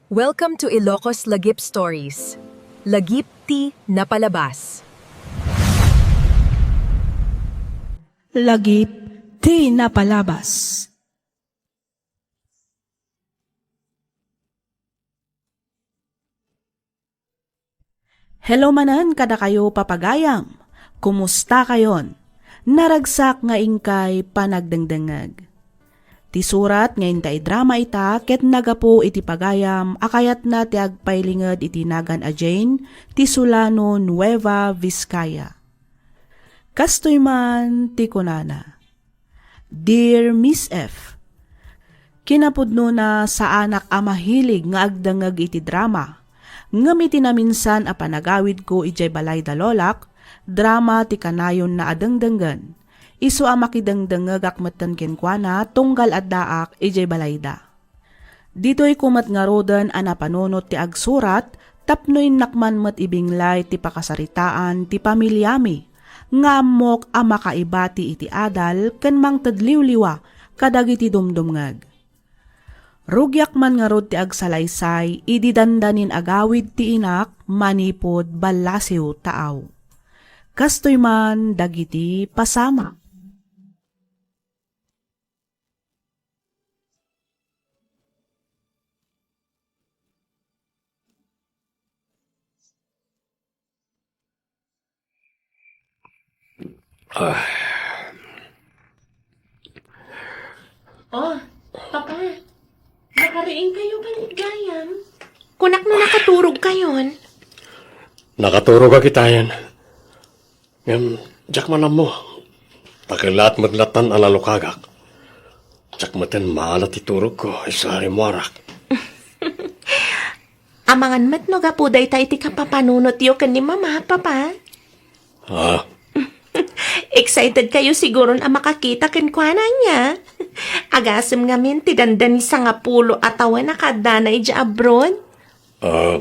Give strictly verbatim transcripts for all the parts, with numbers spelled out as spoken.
Welcome to Ilocos Lagip Stories. Lagip ti napalabas. Lagip ti napalabas. Hello manen kadakayo, papagayam. Kumusta kayon? Naragsak nga inkay panagdengdengngeg. Ti surat nga inta idrama ita ket nagapu iti pagayam a kayatna ti agpailinged iti nagan a Jane ti Solano, Nueva Vizcaya. Kastoy man ti kunana, "Dear Miss F, kinapudnona, saanak a mahilig nga agdengngeg iti drama, ngem iti naminsan a panagawidko idiay balay da lolak, drama ti kanayonna a dengdenggen. Isu a makidengdengngegak metten kenkuana tunggal addaak idiay balayda." Ditoyko met ngaruden a napanunot ti agsurat tapno innak man met ibinglay ti pakasaritaan ti pamiliami nga ammok a makaibati iti adal ken mangted liwliwa kadagiti dumdumngeg. Rugiak man ngarud ti agsalaysay idi dandanin agawid ti inak manipud ballasiw taaw. Kastoy man dagiti pasamak. Ah. Oh, Papa, nakariing kayo, panit gayam? Kunak no nakaturog kayon? Nakaturog a kitayen. Ngem, diak man ammo. Pakelat met latan a nalukagak. Diak metten maala ti turogko, isu a rimmuarak. Amangan met no gapu dayta iti kapapanunotyo ken ni Mama, Papa. Ah. Excited kayo siguron a makakita kenkuana, ania? Agasem ngamin ti dandani sangapulo a tawen a kaaddana idiay abroad. Ah,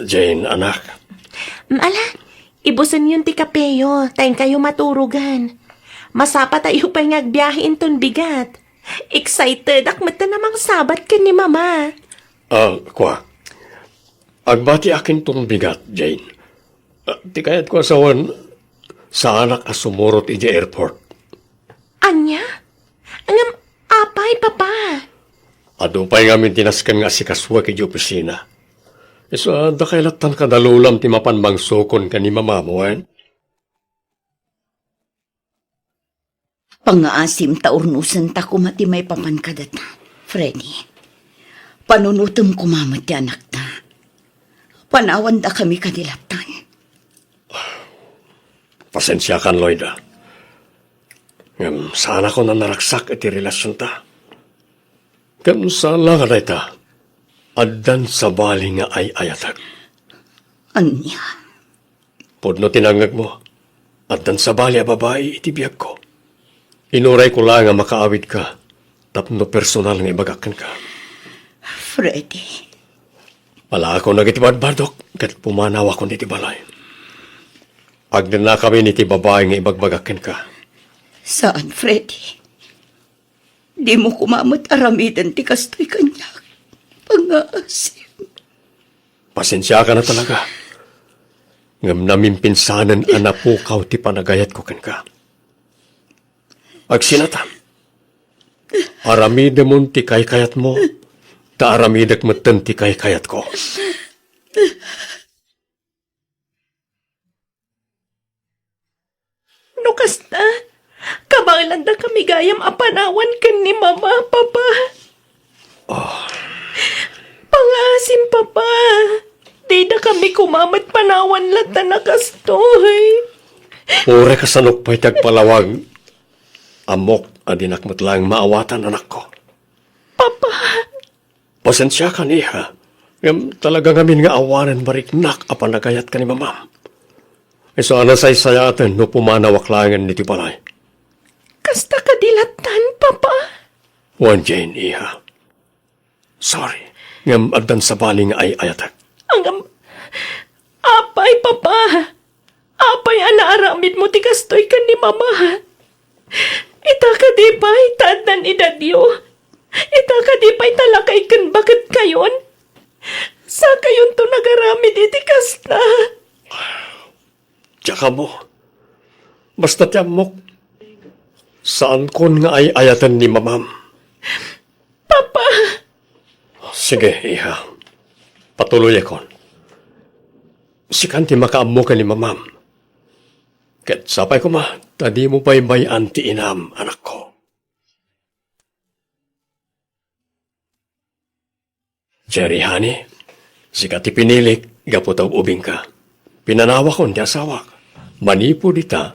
Jane, anak. Mm, ala, ibusenyon ti kapeyo, ta inkayo maturogan. Masapatayo pay nga agbiahe inton bigat. Excitedak metten a mangsabat ken ni Mama. Ah, kua. Agbatiak inton bigat, Jane. Ah, ti kayatko a sawen, saanak a sumurot idiay airport. Ania? Ngem apay, Papa? Adu pay ngamin ti nasken nga asikasuek idiay opisina. Isu a dakay lattan kadalulam ti mapan mangsukon ken ni Mama, wen? Pangngaasim ta urnosenta koma ti maipapan kadata, Freddy. Panunotem koma met ti anakta. Panawandakami kadi lattan. Pasensiakan, Loida. Ngem saanakon a naragsak iti relasionta. Ken saan la nga dayta, addan sabali nga ay-ayatek. Ania? Pudno ti nangngegmo. Addan sabali a babai iti biagko. Inurayko laeng a makaawidka tapno personal nga ibagak kenka. Freddy. Palaakon dagiti badbadok ket pumanawakon iti balay. Agdennakamin iti babai nga ibagbagak kenka. Saan, Freddy. Dimo koma met aramiden ti kastoy kaniak. Pangngaasim. Pasensiakan a talaga. Ngem namimpinsanen a napukaw ti panagayatko kenka. Agsinata. Aramidemon ti kaykayatmo, ta aramidek metten ti kaykayatko. No kasta, kabaelandakami gayam a panawan ken ni Mama, Papa. Ah. Pangngaasim, Papa. Didakami koma met panawan latta a kastoy. Uray kasano pay ti agpalawag, ammok a dinak met laeng maawatan, anakko. Papa. Pasensiakan, iha. Ngem talaga ngamin nga awanen mariknak a panagayat ken ni Mamam. Isu a nasaysayaten no pumanawak laengen iti balay. Kasta kadi lattan, Papa? Wen, Jane, iha. Sorry. Ngem addan sabali nga ay-ayatek. Ngem, apay, Papa? Apay a naaramidmo ti kastoy ken ni Mama? Ita kadi pay ta addan edadyo? Ita kadi pay ta lakay ken baketkayon? aramid iti kasta. Diak ammo. Basta ti ammok, saankon nga ay-ayaten ni mamam. Papa! Sige, iha. Patuloyakon. Sikan ti makaammo ken ni mamam. Ket sapay koma ta dimo baybay-an ti inam, anakko. Cherry, honey, sika ti pinilik gapu ta ub-ubingka. Pinanawakon ti asawak. Manipud ita,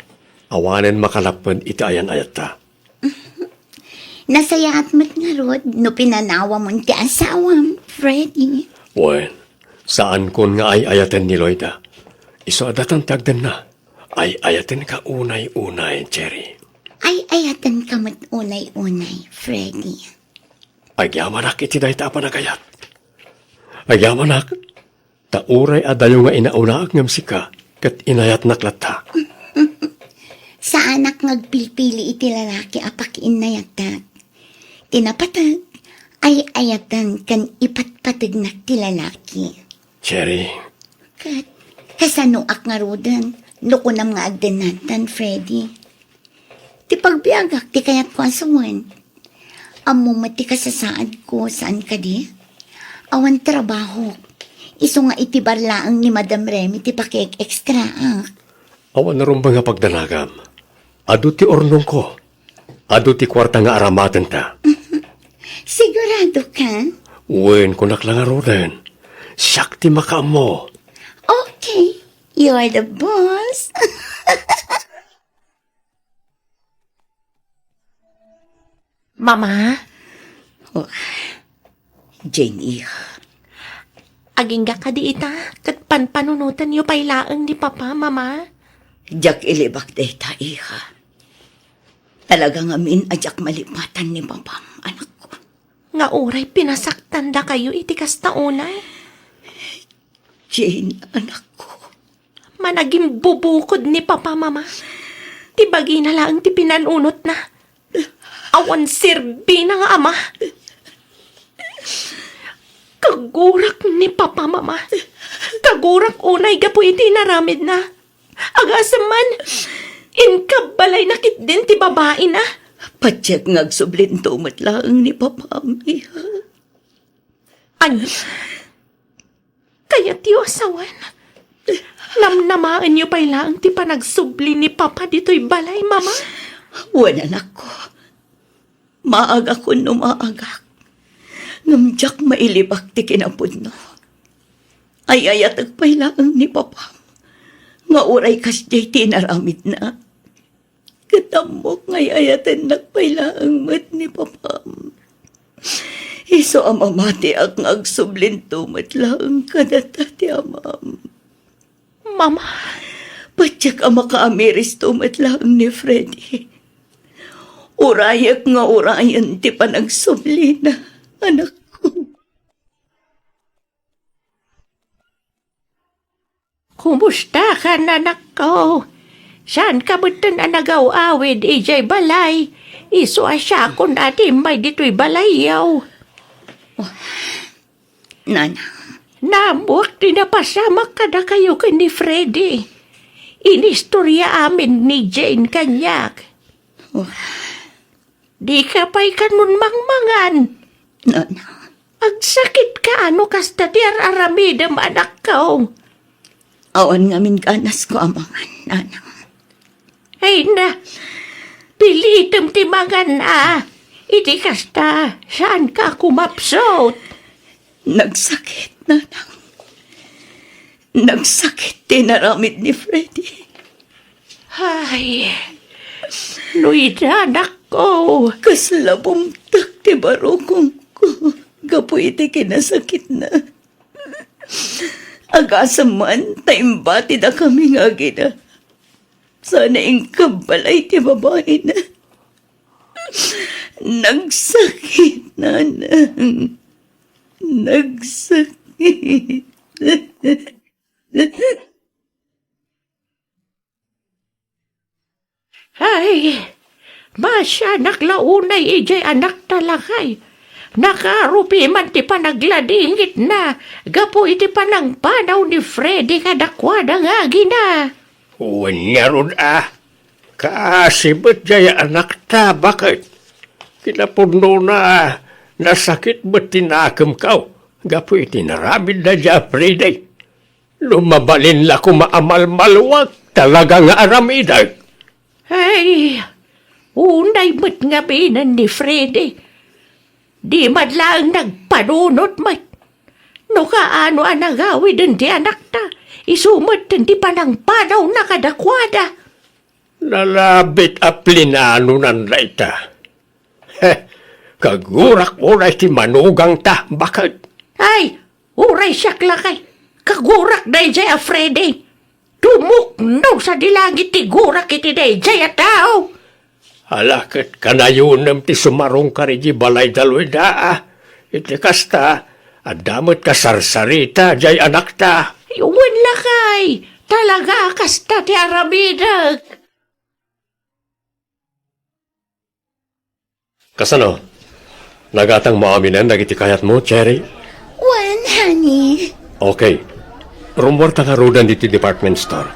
awanen makalapped iti ayan-ayatta. Nasayaat met ngarud no pinanawamon ti asawam, Freddy. Wen, saankon nga ay-ayaten ni Loida. Isu a datan ti agdenna. Ay-ayatenka unay-unay, Cherry. Ay-ayatenka met unay-unay, Freddy. Agyamanak iti dayta a panagayat. Agyamanak, ta uray adayo nga inaunaak ngem sika, ket inayatnak latta. Saanak nga agpilpili iti lalaki a pakiinnayatak. Ti napateg, ay-ayaten ken ipatpategnak ti lalaki. Cherry. Ket, kasanoak ngaruden, no kunam nga agdennatan, Freddy? Ti pagbiagak ti kayatko a sawen. Ammom met ti kasasaadko, saan kadi? Awan trabahok. Isu nga iti bar laeng ni Madam Remy ti pakiek-extraak. Awan rumbeng a pagdanagam. Adu ti urnongko. Adu ti kuarta nga aramatenta. Sigurado ka? Wen, kunak la ngaruden. Siak ti makaammo. Okay, you're the boss. Mama? Oh, Jane, iha. Agingga kadi ita, ket panpanunotenyo pay laeng ni Papa, Mama? Diak ilibak dayta, iha. Talaga ngamin a diak malipatan ni Papam, anakko. Nga uray pinasaktandakayo iti kasta unay? Jane, anakko. Managimbubukod ni Papa, Mama. Ti bagina laeng ti pinanunotna. Awan serbina nga ama. Kagurak ni Papa, Mama. Kagurak unay gapu iti inaramidna. Agasem man, inkabbalayna ketdin ti babaina. Patiek nga agsublinto met laeng ni Papam, iha. Ania? Kayatyo a sawen? Namnamaenyo pay laeng ti panagsubli ni Papa ditoy balay, Mama? Wen, anakko. Maagakon no maagak. Ngem diak mailibak ti kinapudno. Ay-ayatek pay laeng ni Papam nga uray kasdiay ti inaramidna. Ket ammok nga ay-ayatennak pay laeng met ni Papam. Isu a mamatiak nga agsublinto met laeng kadata ti amam. Mama. Patiek a makaamiristo met laeng ni Freddy. Urayek nga urayen ti panagsublina, anakko. Kumusta ka, anakko? Saanka metten a nagaw-awid idiay balay? Isu a siakon a ti immay ditoy balayyo. Oh, Nanang. Naammoak ti napasamak kadakayo ken ni Freddy. Inistorya amin ni Jane kaniak. Oh. Dika pay kanon mangmangan. Nanang. Agsakitka no kasta ti ar-aramidem, anakko. Awan ngamin ganasko a mangan, nanang. Ay na, pilitem ti mangan a. Iti kasta, saanka a kumapsut. Nagsakit, nanang. Nagsakit ti inaramid ni Freddy. Ay, no ita, anakko. Kasla bumtek ti barukongko gapu iti kinasakitna. Agasem man ta imbatidakami nga agina. Sana inkabbalay ti babaina. Nagsakit, nanang. Nagsakit. Ay, maasianak la unay idiay anakta lakay. Nakarupi man ti panagladingitna gapu iti panangpanaw ni Freddy kadakuada nga agina. Wen ngarud a, kaasi met jay anakta, baket. Kinapudnona, nasakit met ti nakemko gapu iti naramid daydiay a Freddy. No mabalin la koma a malmaluag, talaga nga aramidek. Ay, unay met ngaminen ni Freddy. Di man laeng nagpanunot met. No kaano a nagawiden ti anakta, isu met ti panangpanawna kadakuada. Nalabit a plinanonan dayta. He, kagurak unay ti manugangta, baket. Ay, uray siak lakay, kagurak daydiay a Freddy. Tumukno sadi langit ti gurak iti daydiay a tao. Ala, ket kanayonem ti sumarungkar idiay balay da Loida, a. Iti kasta, adda met kasarsarita jay anakta. Wen lakay, talaga a kasta ti aramidek. Kasano? Nagatangmo aminen dagiti kayatmo, Cherry? Wen, honey. Okay. Rummuarta ngaruden ditoy department store.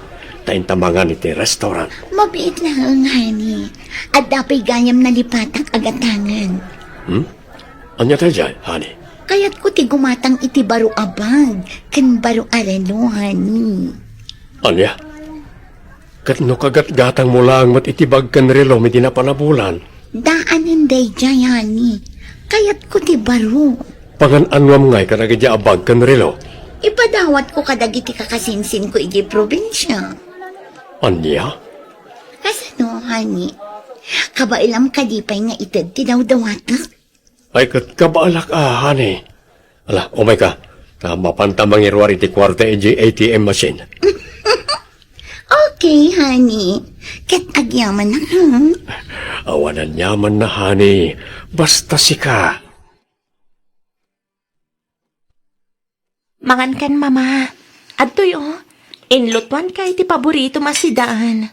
Ta inta mangan iti restaurant. Mabiit laeng, honey. Adda pay gayam nalipatak a gatangen. Hmm? Ania daydiay, honey? Kayatko ti gumatang iti baro a bag ken baro a relo, honey. Ania? Ket no kagatgatangmo laeng met iti bag ken relo idi napan a bulan? Daanen daydiay, honey. Kayatko ti baro. Pangan-anuam ngay kadagiti a bag ken relo? Ipadawatko kadagiti kakasinsinko idiay probinsia. Ania? Kasano, honey? Kabaelam kadi pay nga ited ti dawdawatek? Ay, ket kabaelak a, honey. Ala, umayka. Ta mapanta mangiruar iti kuarta idiay A T M machine. Okay, honey. Ket agyamanak, ha? Awan aniamanna, honey. Basta sika. Mangankan, Mama. Adtoy, o. Inlutoanka iti paboritom a sidaan.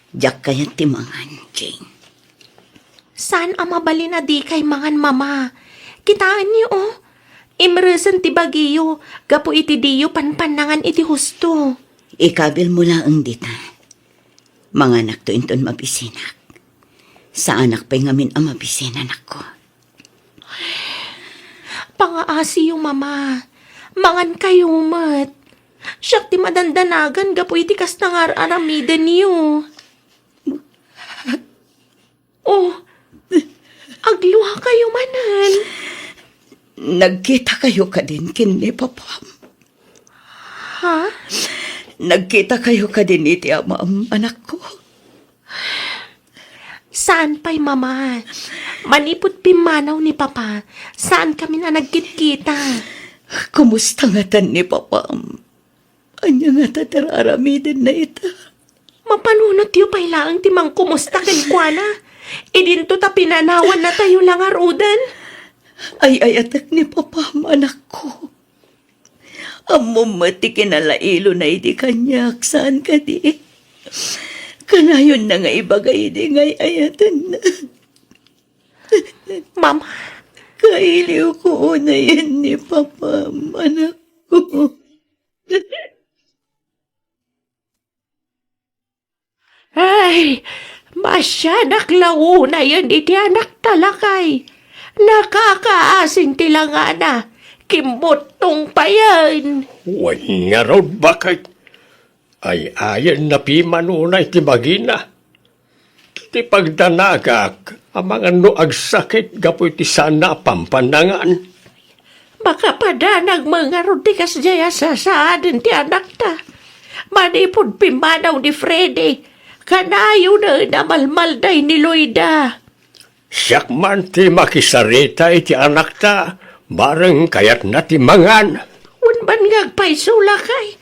Diak kayat ti mangan, Jane. Saan a mabalin a dikay mangan, Mama. Kitaenyo, o. Imresen ti bagiyo gapu iti diyo panpannangan iti husto. Ikabilmo laeng dita. Manganakto inton mabisinak. Saanak pay ngamin a mabisi, anakko. Pangaasiyo, Mama. Mangankayo met. Siak ti madandanagan gapu iti kasta nga ar-aramidenyo. O, agluakayo manen. Nagkitakayo kadin ken ni Papam? Ha? Nagkitakayo kadin iti amam, anakko? Saan pay, Mama. Manipud pimmanaw ni Papa, saankamin a nagkitkita. Kumusta ngatan ni Papam? Ania ngata ti ar-aramidenna ita? Mapanunotyo pay laeng ti mangkumusta kenkuana. Idinto ta pinanawannatayo la ngaruden. Ay-ayatek ni Papam, anakko. Ammom met ti kinalailona idi kaniak, saan kadi? Kanayonna nga ibaga idi nga ay-ayatenna. Mama. Kailiwko unayen ni Papam, anakko. Ay, masianak la unayen iti anakta, lakay. Nakakaasin ti langana. Kimmuttong payen. Wen ngarud, baket. Ay-ayen na pimanona iti bagina. Ti pagdanagak, amangan no agsakit gapu iti saanna a pampannangan. Makapadanag met ngarud ti kasdiay a sasaaden ti anakta. Manipud pimmanaw ni Freddy, kanayonen a malmalday ni Loida. Siak man ti makisarita iti anakta, bareng kayatna ti mangan. Wen man nga agpayso, lakay,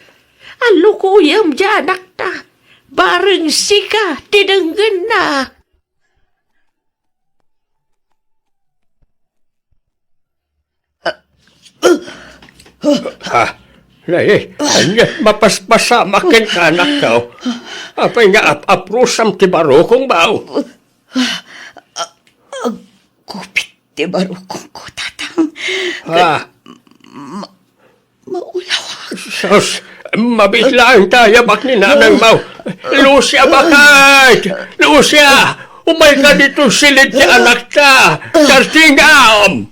allukoyem diay anakta, bareng sika ti denggenna. Ah, nay, ania, mapaspasamak kenka, anakko. Apay nga ap-aprusam ti barukong, baw? Ag-, agkupit ti barukongko, Tatang. Ah. Ma-, maulawak. Sus, mabiit laeng ta yabak ni nanangmo. Lucia, baket! Lucia, umayka ditoy silid ti anakta. Kartingam!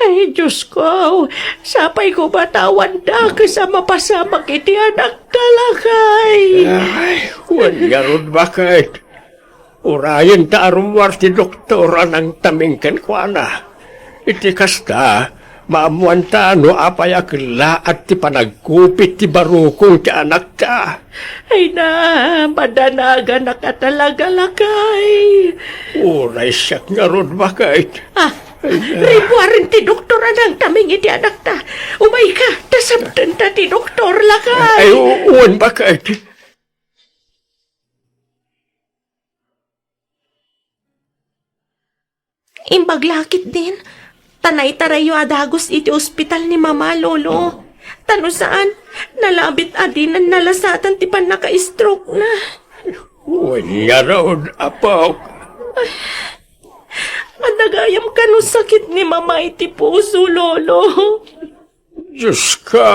Ay, Diosko, sapay koma ta awan dakes a mapasamak iti anakta, lakay. Ay, wen ngarud, baket. Urayenta a rummuar ti doktor a nangtaming kenkuana. Iti kasta, maammoanta no apay a kellaat ti panagkupit ti barukong ti anakta. Ay na, madanaganak a talaga, lakay. Uray siak ngarud, baket. Ah, rimmuaren ti doktor a nangtaming iti anakta. Umayka, ta sabtenta ti doktor, lakay. Ay, u-, wen, baket. Imbag la ketdin, ta naitarayyo a dagus iti ospital ni Mama, Lolo. Ta no saan, nalabit a dinan nalasatan ti pannaka-stroke-na. Wen ngarud, apok. Adda gayam kano sakit ni Mama iti puso, Lolo. Diosko.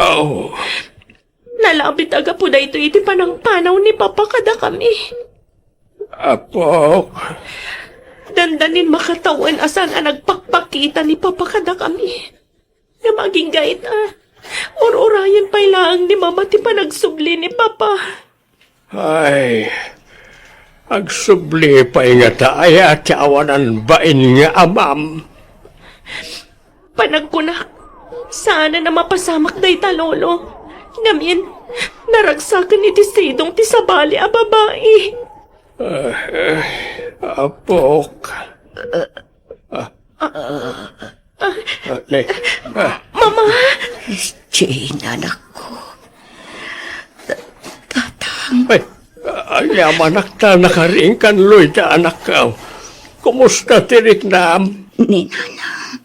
Nalabit a gapu daytoy iti panangpanaw ni Papa kadakami. Apok. Dandanin makatawen a saan a nagpakpakita ni Papa kadakami. Ngem agingga ita, ur-urayen pay laeng ni Mama ti panagsubli ni Papa. Ay, agsubli pay ngata aya ti awanan bain nga amam? Panagkunak, saanen a mapasamak dayta, Lolo. Ngamin, naragsaken iti sidong ti sabali a babai. Ah, apok. Ah, ah, ne, ah. Mama! Jane, anakko. Ta-, Tatang. Ay, agyamanak ta nakariingkan Loida, anakko. Kumusta ti riknam? Ni Nanang,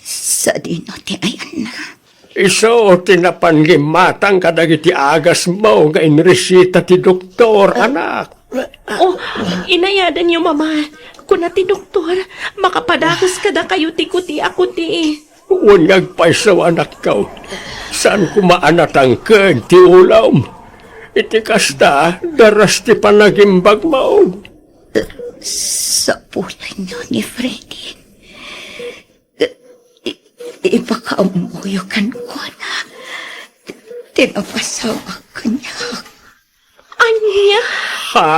sadino ti ayanna? Isu ti napan nga immatang kadagiti agasmo nga inresita ti doktor, anak. Oh, inayadanyo, Mama. Kuna ti doktor, makapadakes kadakayo ti kuti a kuti. Wen nga agpayso, anakko. Saan koma a natangken ti ulom. Iti kasta, daras ti panagimbagmo. Sapulanyo ni Freddy. I-, ipakaammoyo kenkuana ti napasamak kaniak. Ania? Ha?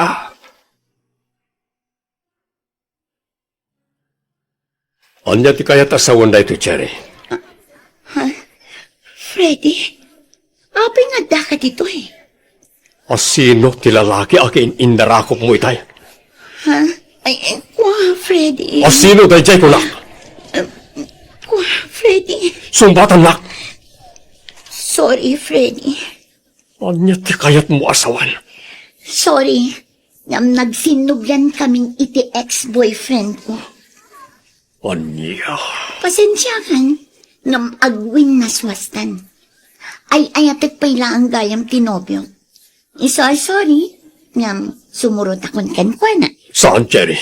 Ania ti kayat a sawen daytoy, Cherry? Ha? Freddy? Apay nga addaka ditoy? A sino ti lalaki a kin-, indarakopmo itay? Ha? Ay, ay, kua, Freddy. A sino daydiay, kunak? Eh, kua, Freddy. Sungbatannak. Sorry, Freddy. Ania ti kayatmo a sawen? Sorry. Ngem nagsinnublian kaming iti ex-boyfriend ko. Ania? Pasensiakan, ngem agwinnaswastan. Ay-ayatek pay laeng gayam ti nobiok. Isu a sorry, ngem sumurotakon kenkuana. Saan, Cherry?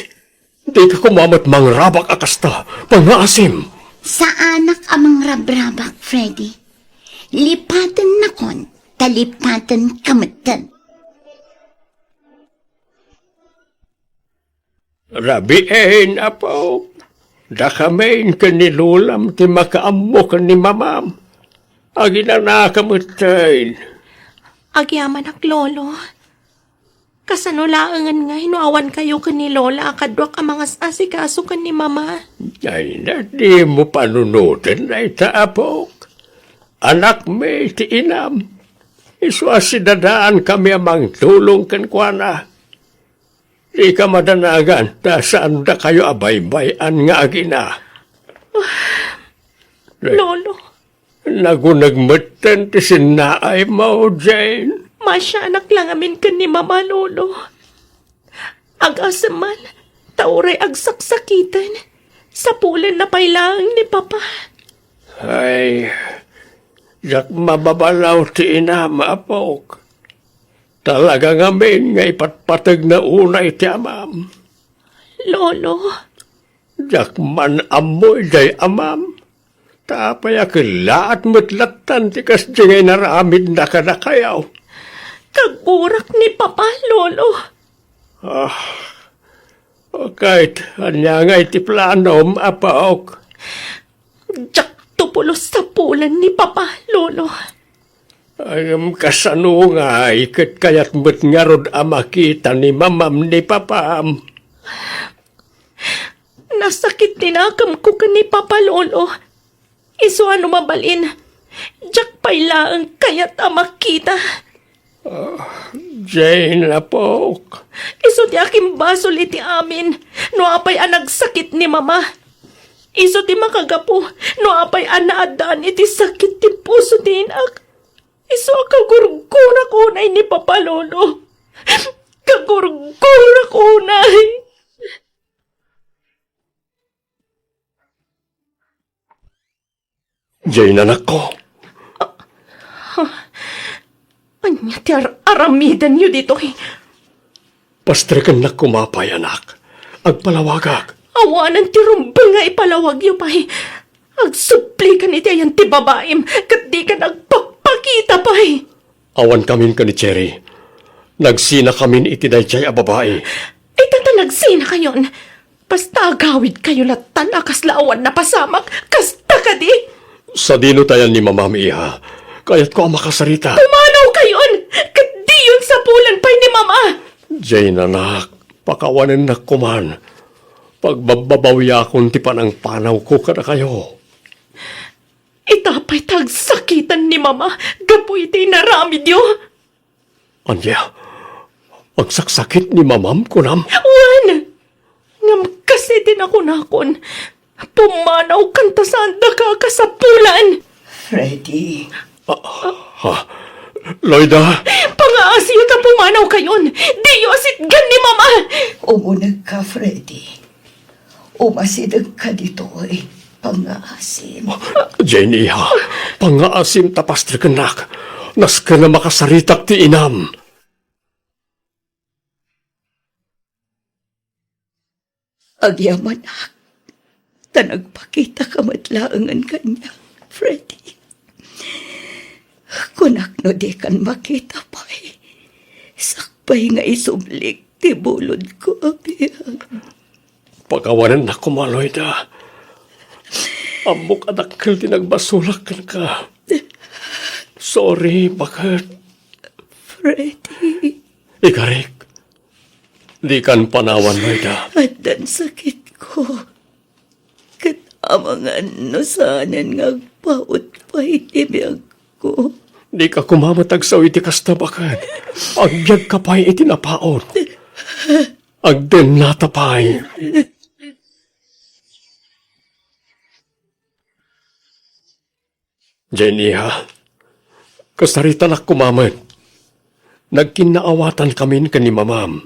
Dika koma met mangrabak a kasta. Pangngaasim. Saanak a mangrabrabak, Freddy. Lipatennakon, ta lipatenka metten. Rabiin, apo. Dakamin ken ni lolam ti makaammo ken ni mamam. Aginanaka metten. Agyamanak, Lolo. Kasano laengen ngay no awankayo ken ni Lola a kaduak a mangas-asikaso ken ni Mama? Ay, na, dimo panunoten dayta, apok. Anakmi ti inam. Isu a sidadaankami a mangtulong kenkuana. Dika madanagan ta saan dakayo a baybay-an nga agina. Lolo. Naguneg metten ti sinnaaymo, Jane. Masianak la ngamin ken ni Mama, Lolo. Agasem man, ta uray agsaksakiten, sapulenna pay laeng ni Papa. Ay, diak mababalaw ti inam, apok. Talaga ngamin nga ipatpategna unay ti amam. Lolo. Diak man ammo idiay amam. Ta apay a kellaat met lattan ti kasdi nga inaramidna kadakayo? Kagurak ni Papa, Lolo. Ah, o ket, ania ngay ti planom, apok? Diakto pulos sapulan ni Papa, Lolo. Ngem kasano ngay ket kayat met ngarud a makita ni mamam ni papam? Nasakit ti nakemko ken ni Papa, Lolo. Isu a no mabalin, diak pay laeng kayat a makita. Ah, Jane, apok. Isu ti akimbasol iti amin no apay a nagsakit ni Mama. Isu ti makagapu no apay a naaddaan iti sakit ti puso ti inak. Isu a kagurgurak unay ni Papa, Lolo. Kagurgurak unay. Jane, anakko. Ania ti ar-, aramidenyo ditoy? Pastrekennak koma pay, anak. Agpalawagak. Awanen ti rumbeng nga ipalawagyo pay. Agsublikan iti ayan ti babaim, ket dikan agpakpakita pay. Awankamin ken ni Cherry. Nagsinakamin iti daydiay a babai. Ita ta nagsinakayon. Basta agawidkayo lattan a kasla awan napasamak, kasta kadi? Sadino tayan ni Mamam, iha? Kayatko a makasarita. Pumanawkayon! Ket diyon sapulan pay ni Mama! Jane, anak, pakawanennak koman. Pagbabbabawiakon ti panangpanawko kadakayo. Ita pay ta agsakitan ni Mama gapu iti inaramidyo. Ania? Agsaksakit ni Mamam, kunam? Wen! Ngem kas iti nakunakon, pumanawkan ta saandaka a kasapulan. Freddy. Ah, ha? Loida? Pangaasiyo ta pumanawkayon. Diyo asitgan ni Mama. Umunegka, Freddy. Umasidegka ditoy, pangngaasim. Jane, iha, pangngaasim ta pastrekennak. Nasken a makasaritak ti inam. Agyamanak, ta nagpakitaka met laengen kaniak, Freddy. Kunak no dikan makita pay, sakbay nga isublik ti bulodko a biag. Pakawanennak koma, Loida. Ammok a dakkel ti nagbasolak kenka. Sorry, baket. Freddy. Ikarik, dikan panawan, Loida. Addan sakitko. Ket amangan no saanen nga agpaut pay ti biagko. Dika koma met agsao iti kasta, baket. Agbiagka pay iti napaut. Agdennata pay. Jane, iha, kasaritanak koma met. Nagkinnaawatan kamin ken ni Mamam.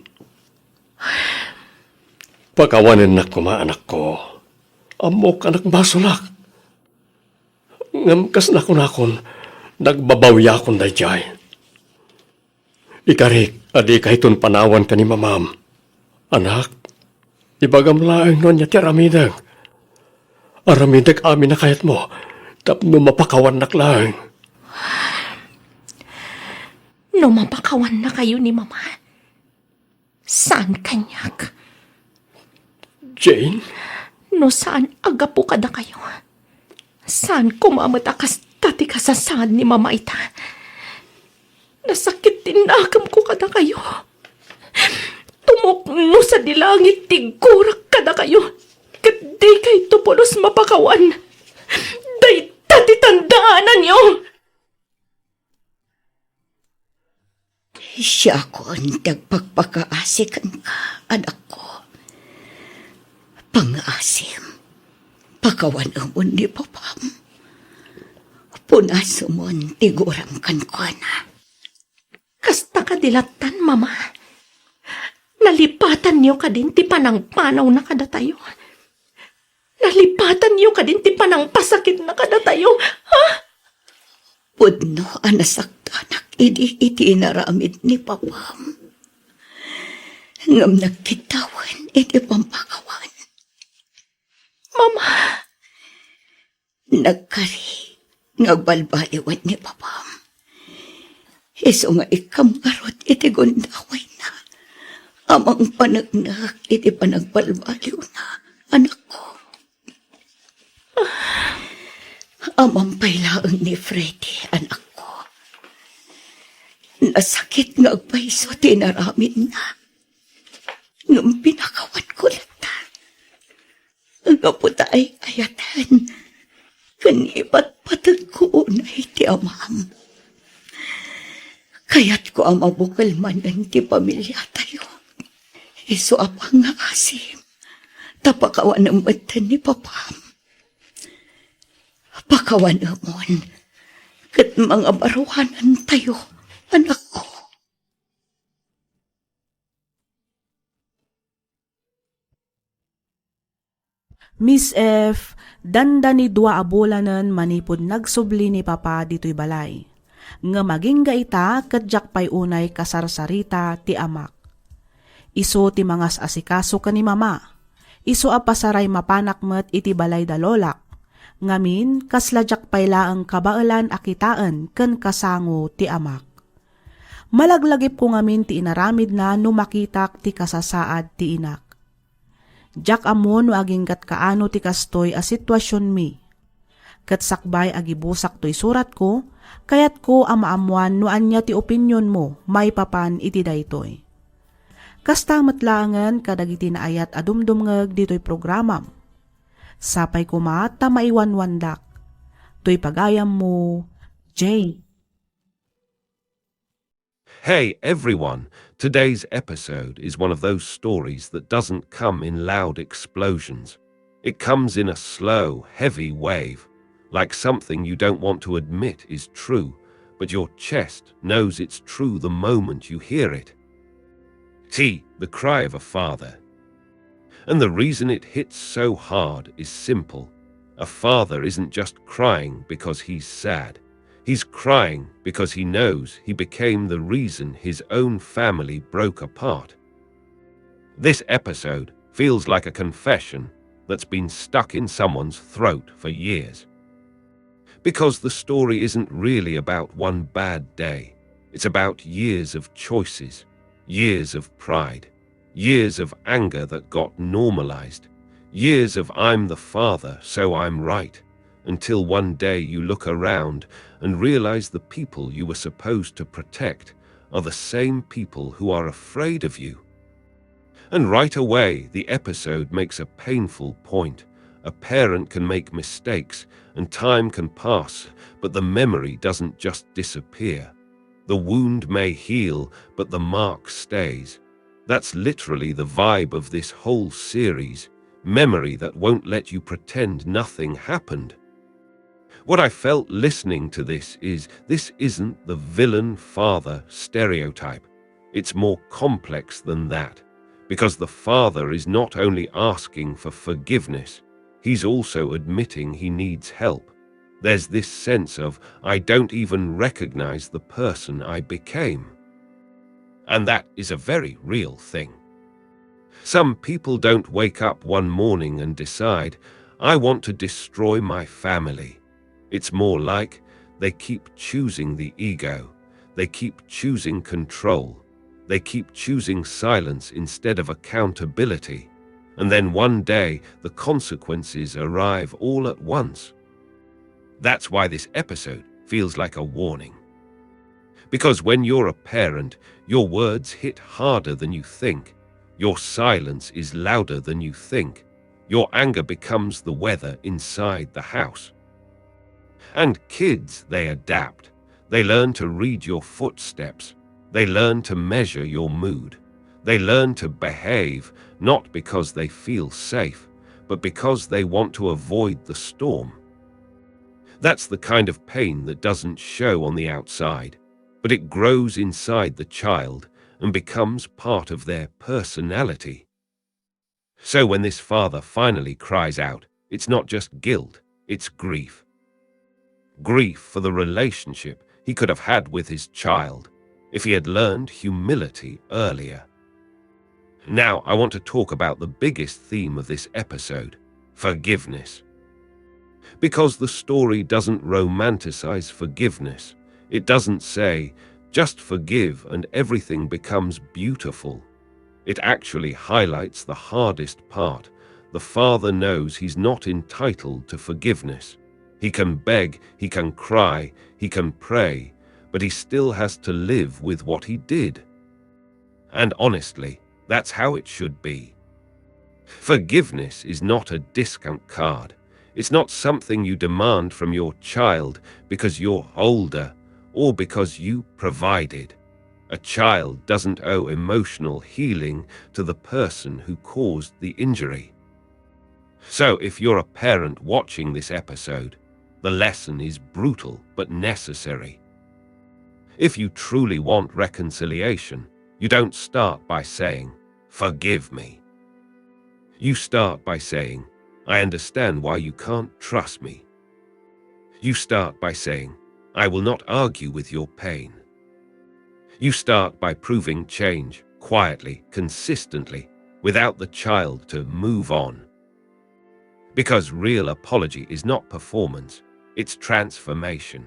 Pakawanennak koma, anakko. Ammok a nagbasolak. Ngem kas nakunakon, nagbabawiakon daydiay. Ikarik a dikayton panawan ken ni Mamam. Anak, ibagam laeng no ania ti aramidek. Aramidek amin a kayatmo tapno mapakawannak laeng. No mapakawannakayo ni Mama, saan kaniak? Jane? No saan a gapu kadakayo, saan koma met a kasta ti kasasaad ni Mama ita. Nasakit ti nakemko kadakayo. Tumukno sadi langit ti gurak kadakayo, ket dikayto pulos mapakawan. Dayta ti tandaananyo. Siakon ti agpakpakaasi kenka, anakko. Pangngaasim, pakawanemon ni Papam. Punasemon ti guram kenkuana. Kasta kadi lattan, Mama? Nalipatanyo kadin ti panangpanawna kadatayo? Nalipatanyo kadin ti panangpasakitna kadatayo, ha? Pudno a nasaktanak idi iti inaramid ni Papam. ngem nagkiddawen iti pampakawan. Mama! Nagkari nga agbalbaliwen ni Papam. Isu nga ikkam ngarud iti gundawayna a mangpaneknek iti panagbalbaliwna, anakko. Ammom pay laeng ni Freddy, anakko. Nasakit nga agpayso ti inaramidna. Ngem pinakawanko latta. Gapu ta ay-ayaten ken ipatpategko unay ti amam. Kayatko a mabukel manen ti pamiliatayo. Isu a pangngaasem ta pakawanem metten ni Papam. Pakawanemon ket mangabaruanentayo, anakko. Miss F, dandani dua a bulanen manipud nagsubli ni Papa ditoy balay. Ngem agingga ita ket diak pay unay kasarsarita ti amak. Isu ti mangas-asikaso ken ni Mama. Isu a pasaray mapanak met iti balay da lolak. Ngamin, kasla diak pay laeng kabaelan a kitaen ken kasango ti amak. Malaglagipko ngamin ti inaramidna no makitak ti kasasaad ti inak. Diak ammo no aginggat kaano ti kastoy a situasionmi. Ket sakbay a gibusak toy suratko, kayatko a maammoan no ania ti opinionmo maipapan iti daytoy. Kasta met laengen kadagiti naayat a dumdumngeg ditoy programam. Sapay koma ta maiwanwandak. Toy pagayammo, Jane. Hey everyone! Today's episode is one of those stories that doesn't come in loud explosions. It comes in a slow, heavy wave, like something you don't want to admit is true, but your chest knows it's true the moment you hear it. T, the cry of a father. And the reason it hits so hard is simple. A father isn't just crying because he's sad. He's crying because he knows he became the reason his own family broke apart. This episode feels like a confession that's been stuck in someone's throat for years. Because the story isn't really about one bad day. It's about years of choices, years of pride, years of anger that got normalized, years of "I'm the father, so I'm right," until one day you look around and realize the people you were supposed to protect are the same people who are afraid of you. And right away, the episode makes a painful point. A parent can make mistakes, and time can pass, but the memory doesn't just disappear. The wound may heal, but the mark stays. That's literally the vibe of this whole series. Memory that won't let you pretend nothing happened. What I felt listening to this is, this isn't the villain father stereotype. It's more complex than that, because the father is not only asking for forgiveness, he's also admitting he needs help. There's this sense of, "I don't even recognize the person I became." And that is a very real thing. Some people don't wake up one morning and decide, "I want to destroy my family." It's more like they keep choosing the ego, they keep choosing control, they keep choosing silence instead of accountability, and then one day the consequences arrive all at once. That's why this episode feels like a warning. Because when you're a parent, your words hit harder than you think, your silence is louder than you think, your anger becomes the weather inside the house. And kids, they adapt. They learn to read your footsteps. They learn to measure your mood. They learn to behave, not because they feel safe, but because they want to avoid the storm. That's the kind of pain that doesn't show on the outside, but it grows inside the child and becomes part of their personality. So when this father finally cries out, it's not just guilt, it's grief. Grief for the relationship he could have had with his child if he had learned humility earlier. Now, I want to talk about the biggest theme of this episode: forgiveness. Because the story doesn't romanticize forgiveness, it doesn't say, "Just forgive and everything becomes beautiful." It actually highlights the hardest part. The father knows he's not entitled to forgiveness. He can beg, he can cry, he can pray, but he still has to live with what he did. And honestly, that's how it should be. Forgiveness is not a discount card. It's not something you demand from your child because you're older or because you provided. A child doesn't owe emotional healing to the person who caused the injury. So if you're a parent watching this episode, the lesson is brutal but necessary. If you truly want reconciliation, you don't start by saying, "Forgive me." You start by saying, "I understand why you can't trust me." You start by saying, "I will not argue with your pain." You start by proving change, quietly, consistently, without the child to move on. Because real apology is not performance, it's transformation.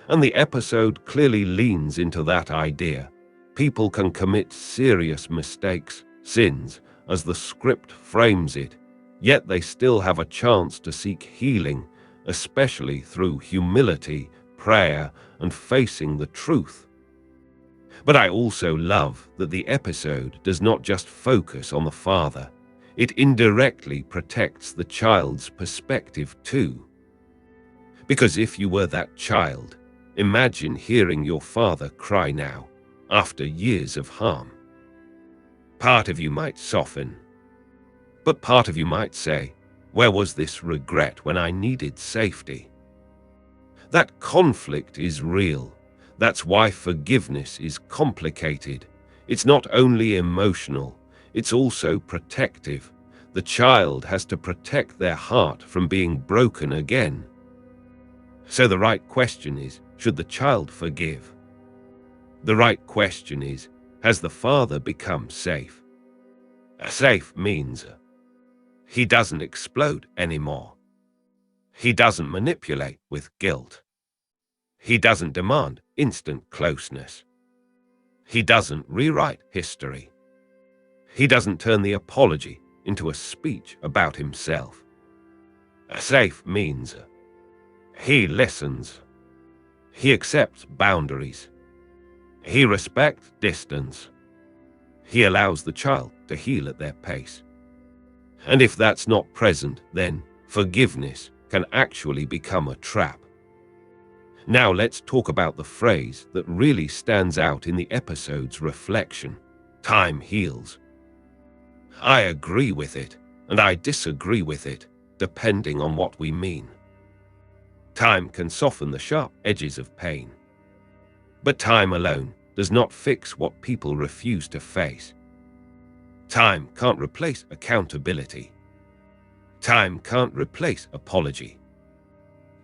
And the episode clearly leans into that idea. People can commit serious mistakes, sins, as the script frames it, yet they still have a chance to seek healing, especially through humility, prayer, and facing the truth. But I also love that the episode does not just focus on the father, it indirectly protects the child's perspective too. Because if you were that child, imagine hearing your father cry now, after years of harm. Part of you might soften, but part of you might say, "Where was this regret when I needed safety?" That conflict is real. That's why forgiveness is complicated. It's not only emotional, it's also protective. The child has to protect their heart from being broken again. So the right question is, should the child forgive? The right question is, has the father become safe? Safe means he doesn't explode anymore. He doesn't manipulate with guilt. He doesn't demand instant closeness. He doesn't rewrite history. He doesn't turn the apology into a speech about himself. Safe means he listens. He accepts boundaries. He respects distance. He allows the child to heal at their pace. And if that's not present, then forgiveness can actually become a trap. Now let's talk about the phrase that really stands out in the episode's reflection: "Time heals." I agree with it, and I disagree with it, depending on what we mean. Time can soften the sharp edges of pain, but time alone does not fix what people refuse to face. Time can't replace accountability. Time can't replace apology.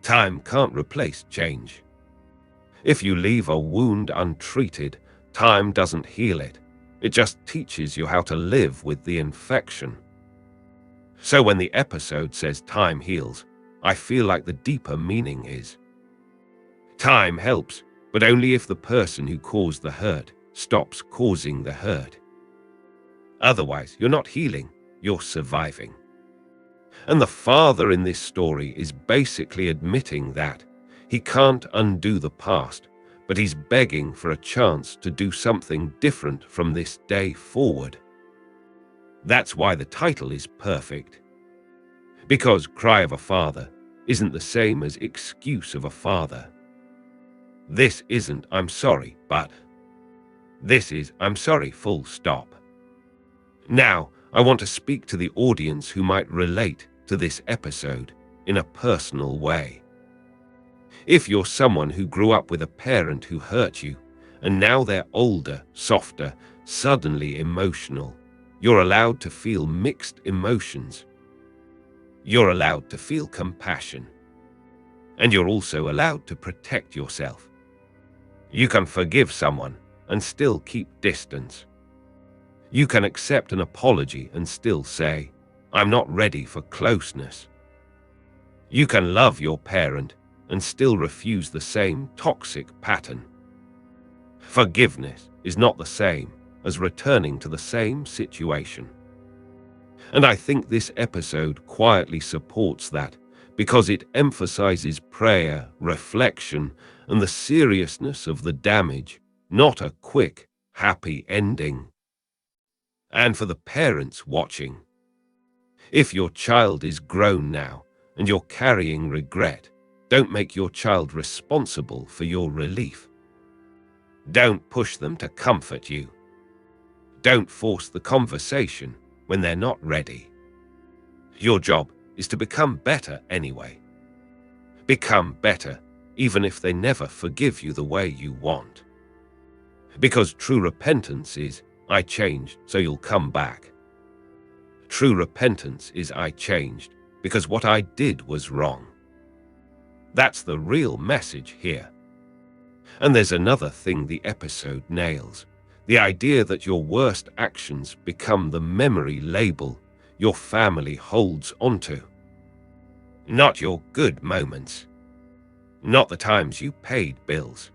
Time can't replace change. If you leave a wound untreated, time doesn't heal it. It just teaches you how to live with the infection. So when the episode says "Time heals," I feel like the deeper meaning is, time helps, but only if the person who caused the hurt stops causing the hurt. Otherwise, you're not healing, you're surviving. And the father in this story is basically admitting that he can't undo the past, but he's begging for a chance to do something different from this day forward. That's why the title is perfect. Because cry of a father isn't the same as excuse of a father. This isn't "I'm sorry, but." This is "I'm sorry, full stop." Now, I want to speak to the audience who might relate to this episode in a personal way. If you're someone who grew up with a parent who hurt you, and now they're older, softer, suddenly emotional, you're allowed to feel mixed emotions. You're allowed to feel compassion. And you're also allowed to protect yourself. You can forgive someone and still keep distance. You can accept an apology and still say, "I'm not ready for closeness." You can love your parent and still refuse the same toxic pattern. Forgiveness is not the same as returning to the same situation. And I think this episode quietly supports that, because it emphasizes prayer, reflection, and the seriousness of the damage, not a quick, happy ending. And for the parents watching, if your child is grown now and you're carrying regret, don't make your child responsible for your relief. Don't push them to comfort you. Don't force the conversation when they're not ready. Your job is to become better anyway. Become better, even if they never forgive you the way you want. Because true repentance is, "I changed, so you'll come back." True repentance is, "I changed because what I did was wrong." That's the real message here. And there's another thing the episode nails, the idea that your worst actions become the memory label your family holds onto. Not your good moments, not the times you paid bills,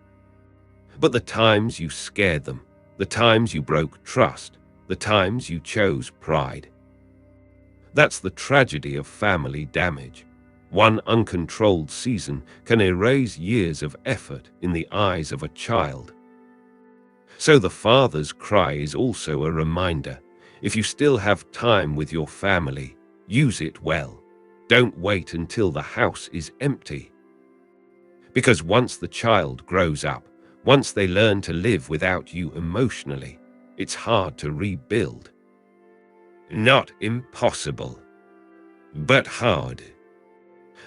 but the times you scared them, the times you broke trust, the times you chose pride. That's the tragedy of family damage. One uncontrolled season can erase years of effort in the eyes of a child. So the father's cry is also a reminder. If you still have time with your family, use it well. Don't wait until the house is empty. Because once the child grows up, once they learn to live without you emotionally, it's hard to rebuild. Not impossible, but hard.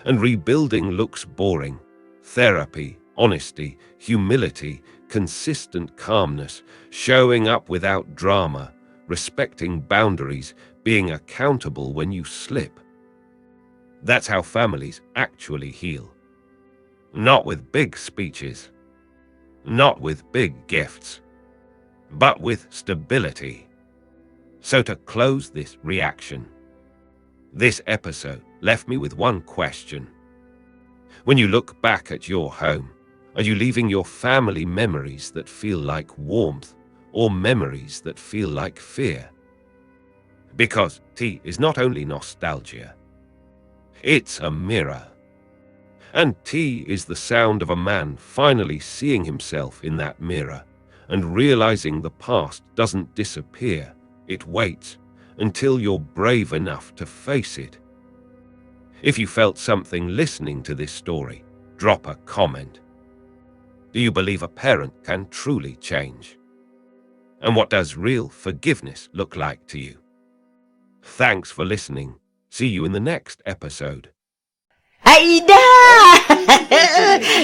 And rebuilding looks boring. Therapy, honesty, humility, consistent calmness, showing up without drama, respecting boundaries, being accountable when you slip. That's how families actually heal. Not with big speeches, not with big gifts, but with stability. So, to close this reaction, this episode left me with one question. When you look back at your home, are you leaving your family memories that feel like warmth or memories that feel like fear? Because tea is not only nostalgia, it's a mirror. And tea is the sound of a man finally seeing himself in that mirror and realizing the past doesn't disappear, it waits until you're brave enough to face it. If you felt something listening to this story, drop a comment. Do you believe a parent can truly change? And what does real forgiveness look like to you? Thanks for listening. See you in the next episode. Aida!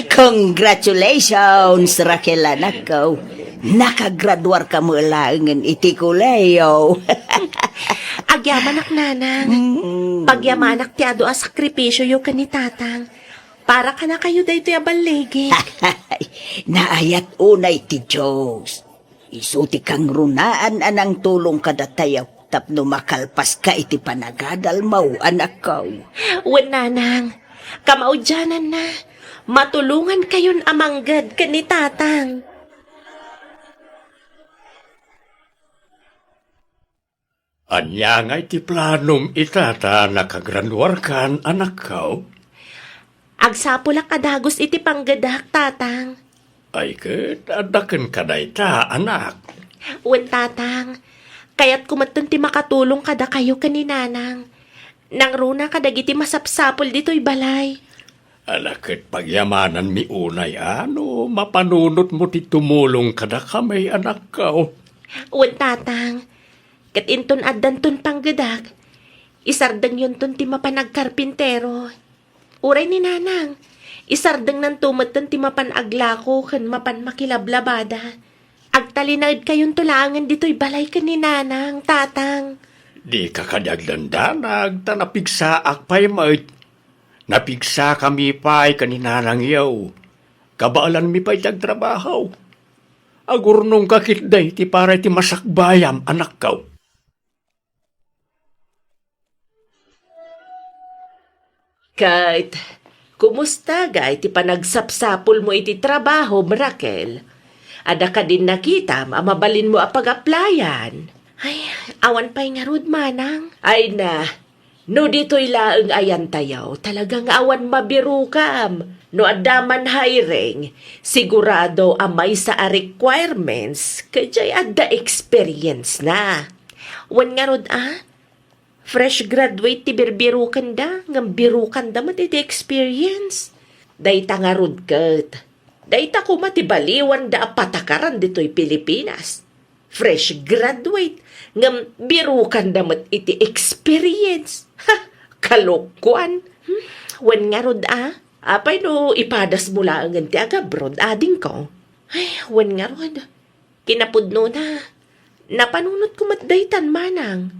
Congratulations, Raquel, anakko. Nakagraduar ka met laengen iti kolehiyo. Agyamanak, Nanang. Mm. Pagyamanak ti adu a sakripisyoyo ken ni Tatang. Para kadakayo daytoy a balligik. Naayat unay ti Dios. Isu ti kangrunaan a nangtulong kadatayo tapno makalpaska iti panagadalmaw, anakko. Wen, Nanang, kamaudiananna, matulongankayon a mangged ken ni Tatang. Ania ngay ti planom ita ta nakagraduarkan, anakko? Agsapulak a dagus iti panggedak, Tatang. Ay, ket adda kenka dayta, anak. Wen, Tatang. Kayatko metten ti makatulong kadakayo ken ni Nanang. Nangruna kadagiti masapsapul ditoy balay. Ala, ket pagyamananmi unay a no mapanunotmo ti tumulong kadakami, anakko. Wen, Tatang. Ket inton addanton panggedak, isardengyonton ti mapan agkarpintero. Uray ni Nanang, isardengnanto metten ti mapan aglako ken mapan makilablabada. Agtalinaedkayonto laengen ditoy balay ken ni Nanang, Tatang. Dika kadi agdandanag, ta napigsaak pay met. Napigsakami pay ken ni Nanangyo. Kabaelanmi pay ti agtrabaho. Agurnongka ketdi ti para iti masakbayam, anakko. Ket, kumusta ngay ti panagsapsapulmo iti trabahom, Raquel? Adda kadin nakitam a mabalinmo a pag-applyan? Ay, awan pay ngarud, manang. Ay na, no ditoy laeng ayantayo, talaga nga awan mabirokam. No adda man hiring, sigurado a maysa a requirements, ket diay adda experience na. Wen ngarud a, fresh graduate ti birbirokanda, ngem birokanda met iti experience. Dayta ngarud ket, dayta koma ti baliwanda a patakaran ditoy Pilipinas. Fresh graduate, ngem birokanda met iti experience. Ha! Kalokoan. Hmm? Wen ngarud a, apay no ipadasmo laengen ti agabroad, adingko? Ay, wen ngarud. Kinapudnona, napanunotko met daytan, manang.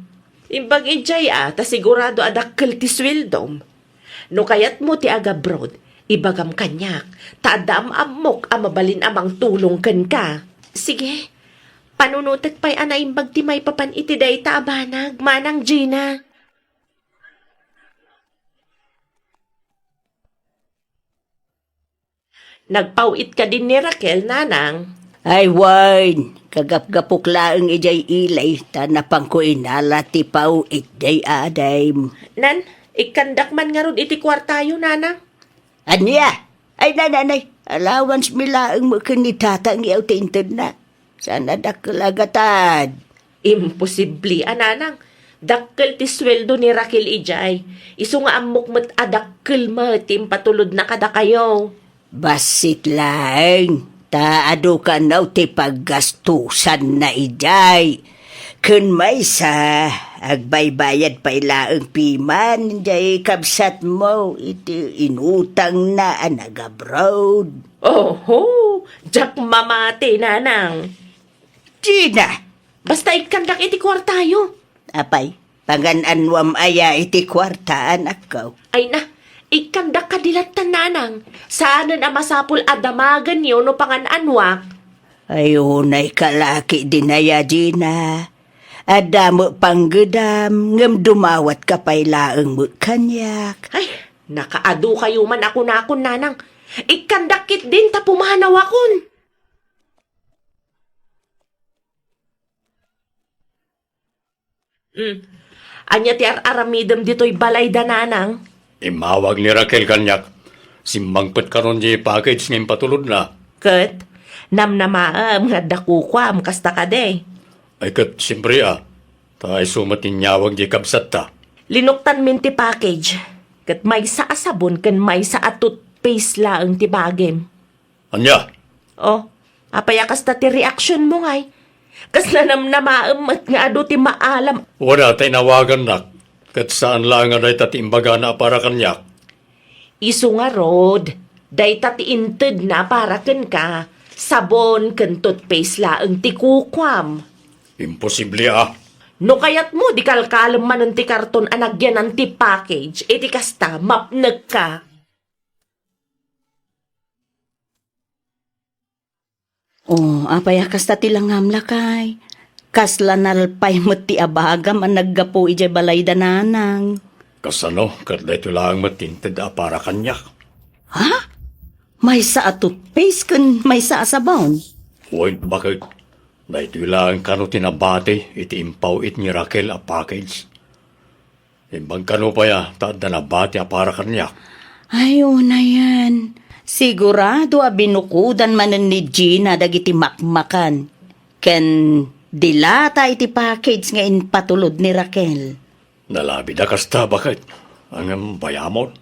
Imbag idiay a, ta sigurado a dakkel ti sueldom. No kayatmo ti agabroad, ibagam kaniak, ta adda am-ammok a mabalin a mangtulong kenka. Sige, panunotek pay a naimbag ti maipapan iti dayta a banag, Manang Gina. Nagpaw-it kadin ni Raquel, nanang? Ay, wen, kagapgapok laeng idiay ili, ta napanko inala ti paw-it diay adem. Nan, ikkandak man ngarud iti kuartayo, nanang? Ania? Ay, nananay, allowance mi laeng met ken ni tata nga ti intedna. Saan a dakkel a gatad? Imposible a, nanang. Dakkel ti sueldo ni Raquel idiay. Isu nga ammok met a dakkel met ti impatulodna kadakayo. Bassit laeng, ta adu kano ti paggastusanna idiay. Ken maysa, agbaybayad pay laeng piman diay kabsatmo iti inutangna a nagabroad. Oho, diak mamati, nanang. Gina! Basta ikkandak iti kuartayo. Apay, pangan-anuam aya iti kuarta, anakko? Ay na, ikkandak kadi lattan, nanang. Saanen a masapul a damagenyo no pangan-anuak. Ay, unay ka la ketdin aya, Gina. Adda met panggedam, ngem dumawatka pay laeng met kaniak. Ay, nakaadu-kayo man a kunakon, nanang. Ikkandak ketdin ta pumanawakon. Hmm. Ania ti ar-aramidem ditoy balayda, nanang? Immawag ni Raquel kaniak. Simmangpet karon diay package nga impatulodna. Ket, namnamaem nga adda kukuam kasta kadi. Ay ket, siempre a. Ta isu met ti inyawag diay kabsatta. Linuktanmin ti package. Ket maysa a sabon ken maysa a toothpaste laeng ti bagim. Ania? Oh, apay a kasta ti reaksionmo ngay? Kas nanamnamaem met nga adu ti maalam. Wada ta inawagannak, ket saan laeng a dayta ti imbagana a para kaniak. Isu ngarud, dayta ti intedna a para kenka, sabon ken toothpaste laeng ti kukuam. Imposible a. No kayatmo, di kalkalem manen ti karton a nagyanan ti package, iti kasta, mapnekka. Oh, apay a kasta ti langam, lakay? Kasla nalpay met ti abagam a naggapu idiay balayda nanang. Kasano ket daytoy laeng met ti inted a para kaniak? Ha? Maysa a toothpaste ken maysa a sabon? Wen, baket. Daytoy laeng kano ti nabati iti impaw-it ni Raquel a package. Imbag kano pay a ta adda nabati a para kaniak. Ay, unayen. Sigurado a binukodan manen ni Gina dagiti makmakan ken dilata iti package nga impatulod ni Raquel. Nalabid a kasta, baket. Ngem bayamon.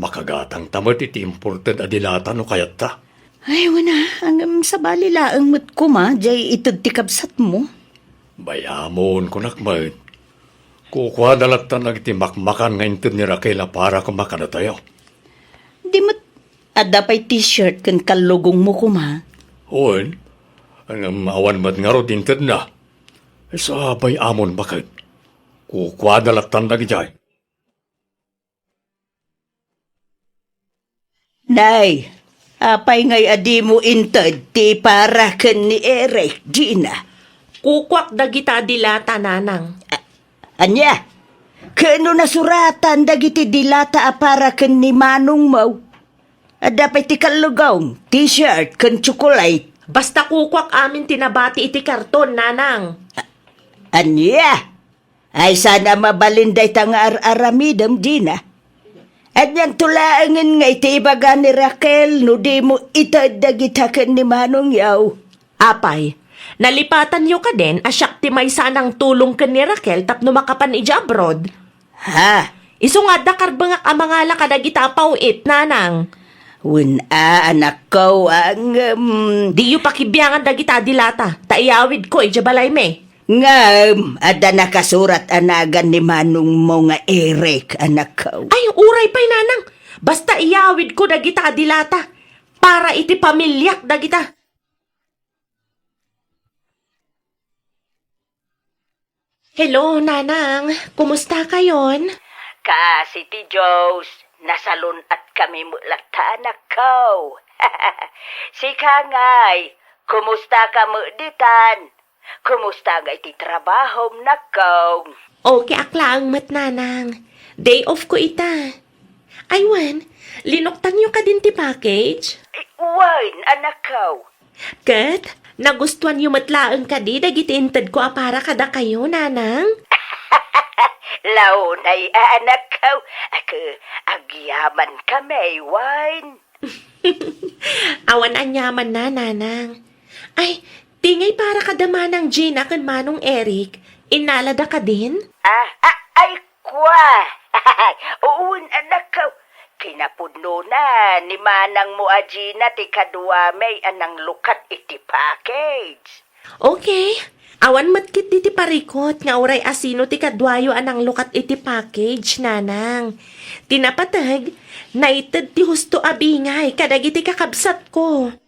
Makagatangta met iti imported a dilata no kayatta. Ay, wen a, ngem sabali laeng met koma, diay ited ti kabsatmo. Bayamon, kunak met. Kukuada lattan dagiti makmakan nga inted ni Raquel a para koma kadatayo. Di met, adda pay t-shirt ken kallugongmo koma. Wen, ngem awan met ngarud intedna. Isu a bayamon, baket. Kukuada lattan dagidiay. Nay, Apay ngay a dimo inted ti para ken ni Eric, Gina? Kukuak dagita a dilata, Nanang. A-, ania? Ken no nasuratan dagiti dilata a para ken ni manongmo? Adda pay ti kallugong, t-shirt, ken tsokolate. Basta kukuak amin ti nabati iti karton, Nanang. A-, ania? Ay, saan a mabalin dayta nga ar-aramidem, Gina? Anianto laengen nga iti ibaga ni Raquel no dimo ited dagita ken ni manongyo? Apay, nalipatanyo kadin a siak ti maysa a nangtulong ken ni Raquel tapno makapan idiay abroad? Ha? Isu nga adda karbengak a mangala kadagita a paw-it, Nanang. Wen a, anakko, ngem. Diyo pakibiangan dagita a dilata, ta iyawidko idiay balaymi. Ngem, adda nakasurat a nagan ni manongmo nga Eric, anakko. Ay, uray pay, Nanang. Basta iyawidko dagita a dilata para iti pamiliak dagita. Hello, Nanang. Kumusta kayon? Kaasi ti Dios, nasalun-at kami met latta, anakko. Sika ngay, kumusta ka met ditan? Kumusta ngay ti trabahom, nakko? Okay ak laeng met, Nanang. Day off ko ita. Ay wen, linuktanyo kadin ti package? Ay, wen, anakko. Ket, nagustuanyo met laeng kadi dagiti intedko a para kadakayo, Nanang? Launay a, anakko. Ak-, agyaman kami, wen. Awan aniamanna, Nanang. Ay, ti ngay para kada Manang Gina ken Manong Eric, innalada kadin? Ah, ah, ay, kua. Wen, anakko. Kinapudnona ni manangmo a Gina ti kaduami a nanglukat iti package. Okay. Awan met ketdi ti parikut nga uray asino ti kaduayo a nanglukat iti package, Nanang. Ti napateg, naited ti husto a bingay kadagiti kakabsatko.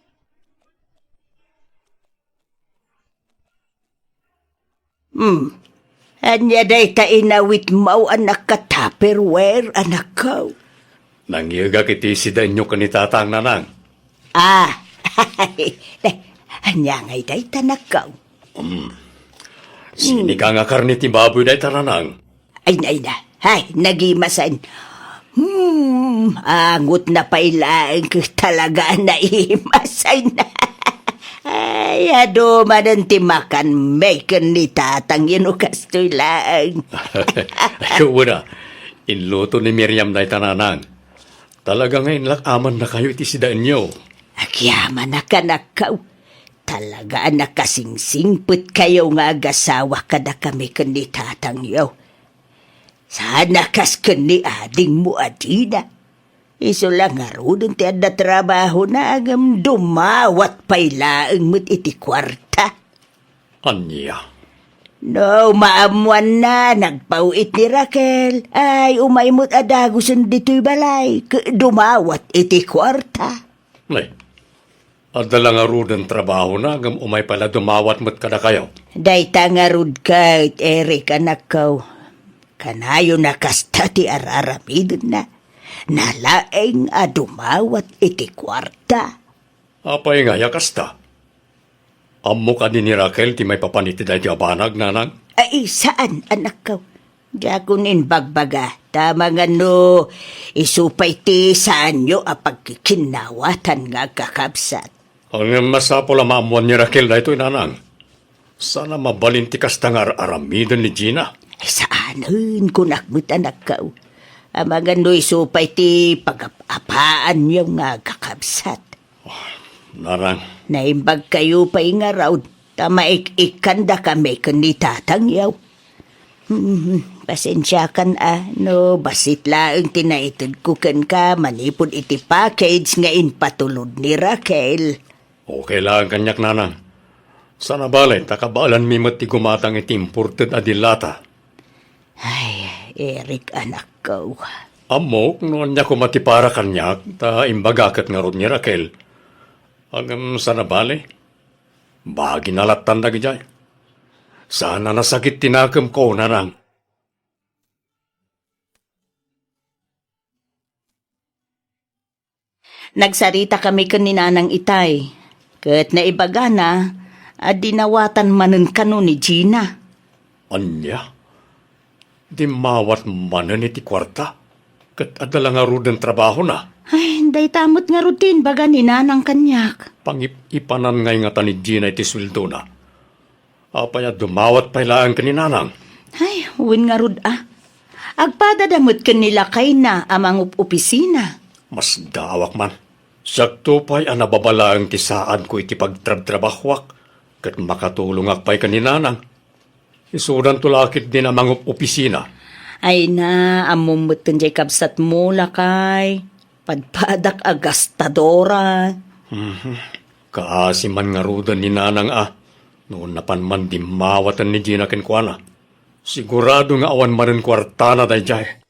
Hmm. Ania dayta inawitmo a naka-Tupperware, anakko? Nangngegak iti sidaenyo ken ni Tatang, Nanang. Ah. Ania ngay dayta, anakko? Hmm. Sinigang a karne ti baboy dayta, Nanang. Ay, ay na. Ay, nagimasen. Hmm, angotna pay laeng ket talaga a naimasen. Ay, adu manen ti makanmi ken ni Tatang no kastoy laeng. Ay, wen a, inluto ni Miriam dayta, Nanang. Talaga nga inlak-amannakayo iti sidaenyo. Agyamanak, anakko. Talaga a nakasingsingpetkayo nga agasawa kadakami ken ni Tatangyo. Saan a kas ken ni adingmo a Gina. Isu la ngaruden ti adda trabahona, ngem dumawat pay laeng met iti kuarta. Ania? No maammoanna, nagpaw-it ni Raquel, ay, umay met a dagusen ditoy balay, ket dumawat iti kuarta. Ay, adda la ngaruden trabahona, ngem umay pay la dumawat met kadakayo. Dayta ngarud ket, Eric, anakko. Kanayon a kasta ti ar-aramidenna. Nalaeng a dumawat iti kuarta. Apay ngay a kasta? Ammo kadi ni Raquel ti maipapan iti daytoy a banag, Nanang? Ay, saan, anakko. Diakon imbagbaga, ta amangan no isu pay ti saanyo a pagkikinnawatan nga agkakabsat. Ngem masapul a maammoan ni Raquel daytoy, Nanang. Saan a mabalin ti kasta nga ar-aramiden ni Gina. Ay, saanen, kunak met, anakko. Amangan no isu pay ti pagap-apaanyo nga agkakabsat. Nanang. Naimbagkayo pay ngarud, ta maik-ikkandakami ken ni Tatangyo. Hmm, pasensiakan a, no, bassit laeng ti naitedko kenka manipud iti package nga impatulod ni Raquel. Okay laeng kaniak, Nanang. Saan a bale, ta kabaelanmi met ti gumatang iti imported a dilata. Ay, Eric, anakko. Ammok no ania koma ti para kaniak, ta imbaga ket ngarud ni Raquel. Ngem saan a bale, bagina lattan dagidiay. Saan a nasakit ti nakemko, Nanang. Nagsaritakami ken ni Nanang Itay, ket naibagana a dinawatan manen kano ni Gina. Ania? Dimmawat manen iti kuarta? Ket adda la ngaruden trabahona? Ay, dayta met ngarud ti imbaga ni Nanang kaniak. Pangip-ipanan ngay ngata ni Gina iti sueldona. Apay a dumawat pay laeng ken ni Nanang? Ay, wen ngarud a. Agpadada met ken ni lakayna a mangup-opisina. Masdaawak man. Siakto pay a nababa laeng ti saadko iti pagtrabtrabahoak, ket makatulongak pay ken ni Nanang. Isudanto la ketdin a mangup-opisina. Ay na, ammom metten jay kabsatmo, lakay. Padpadak a gastadora. Mhm. Kaasi man ngaruden ni Nanang a, no napan man dimmawaten ni Gina kenkuana. Sigurado nga awan manen kuartana daydiay.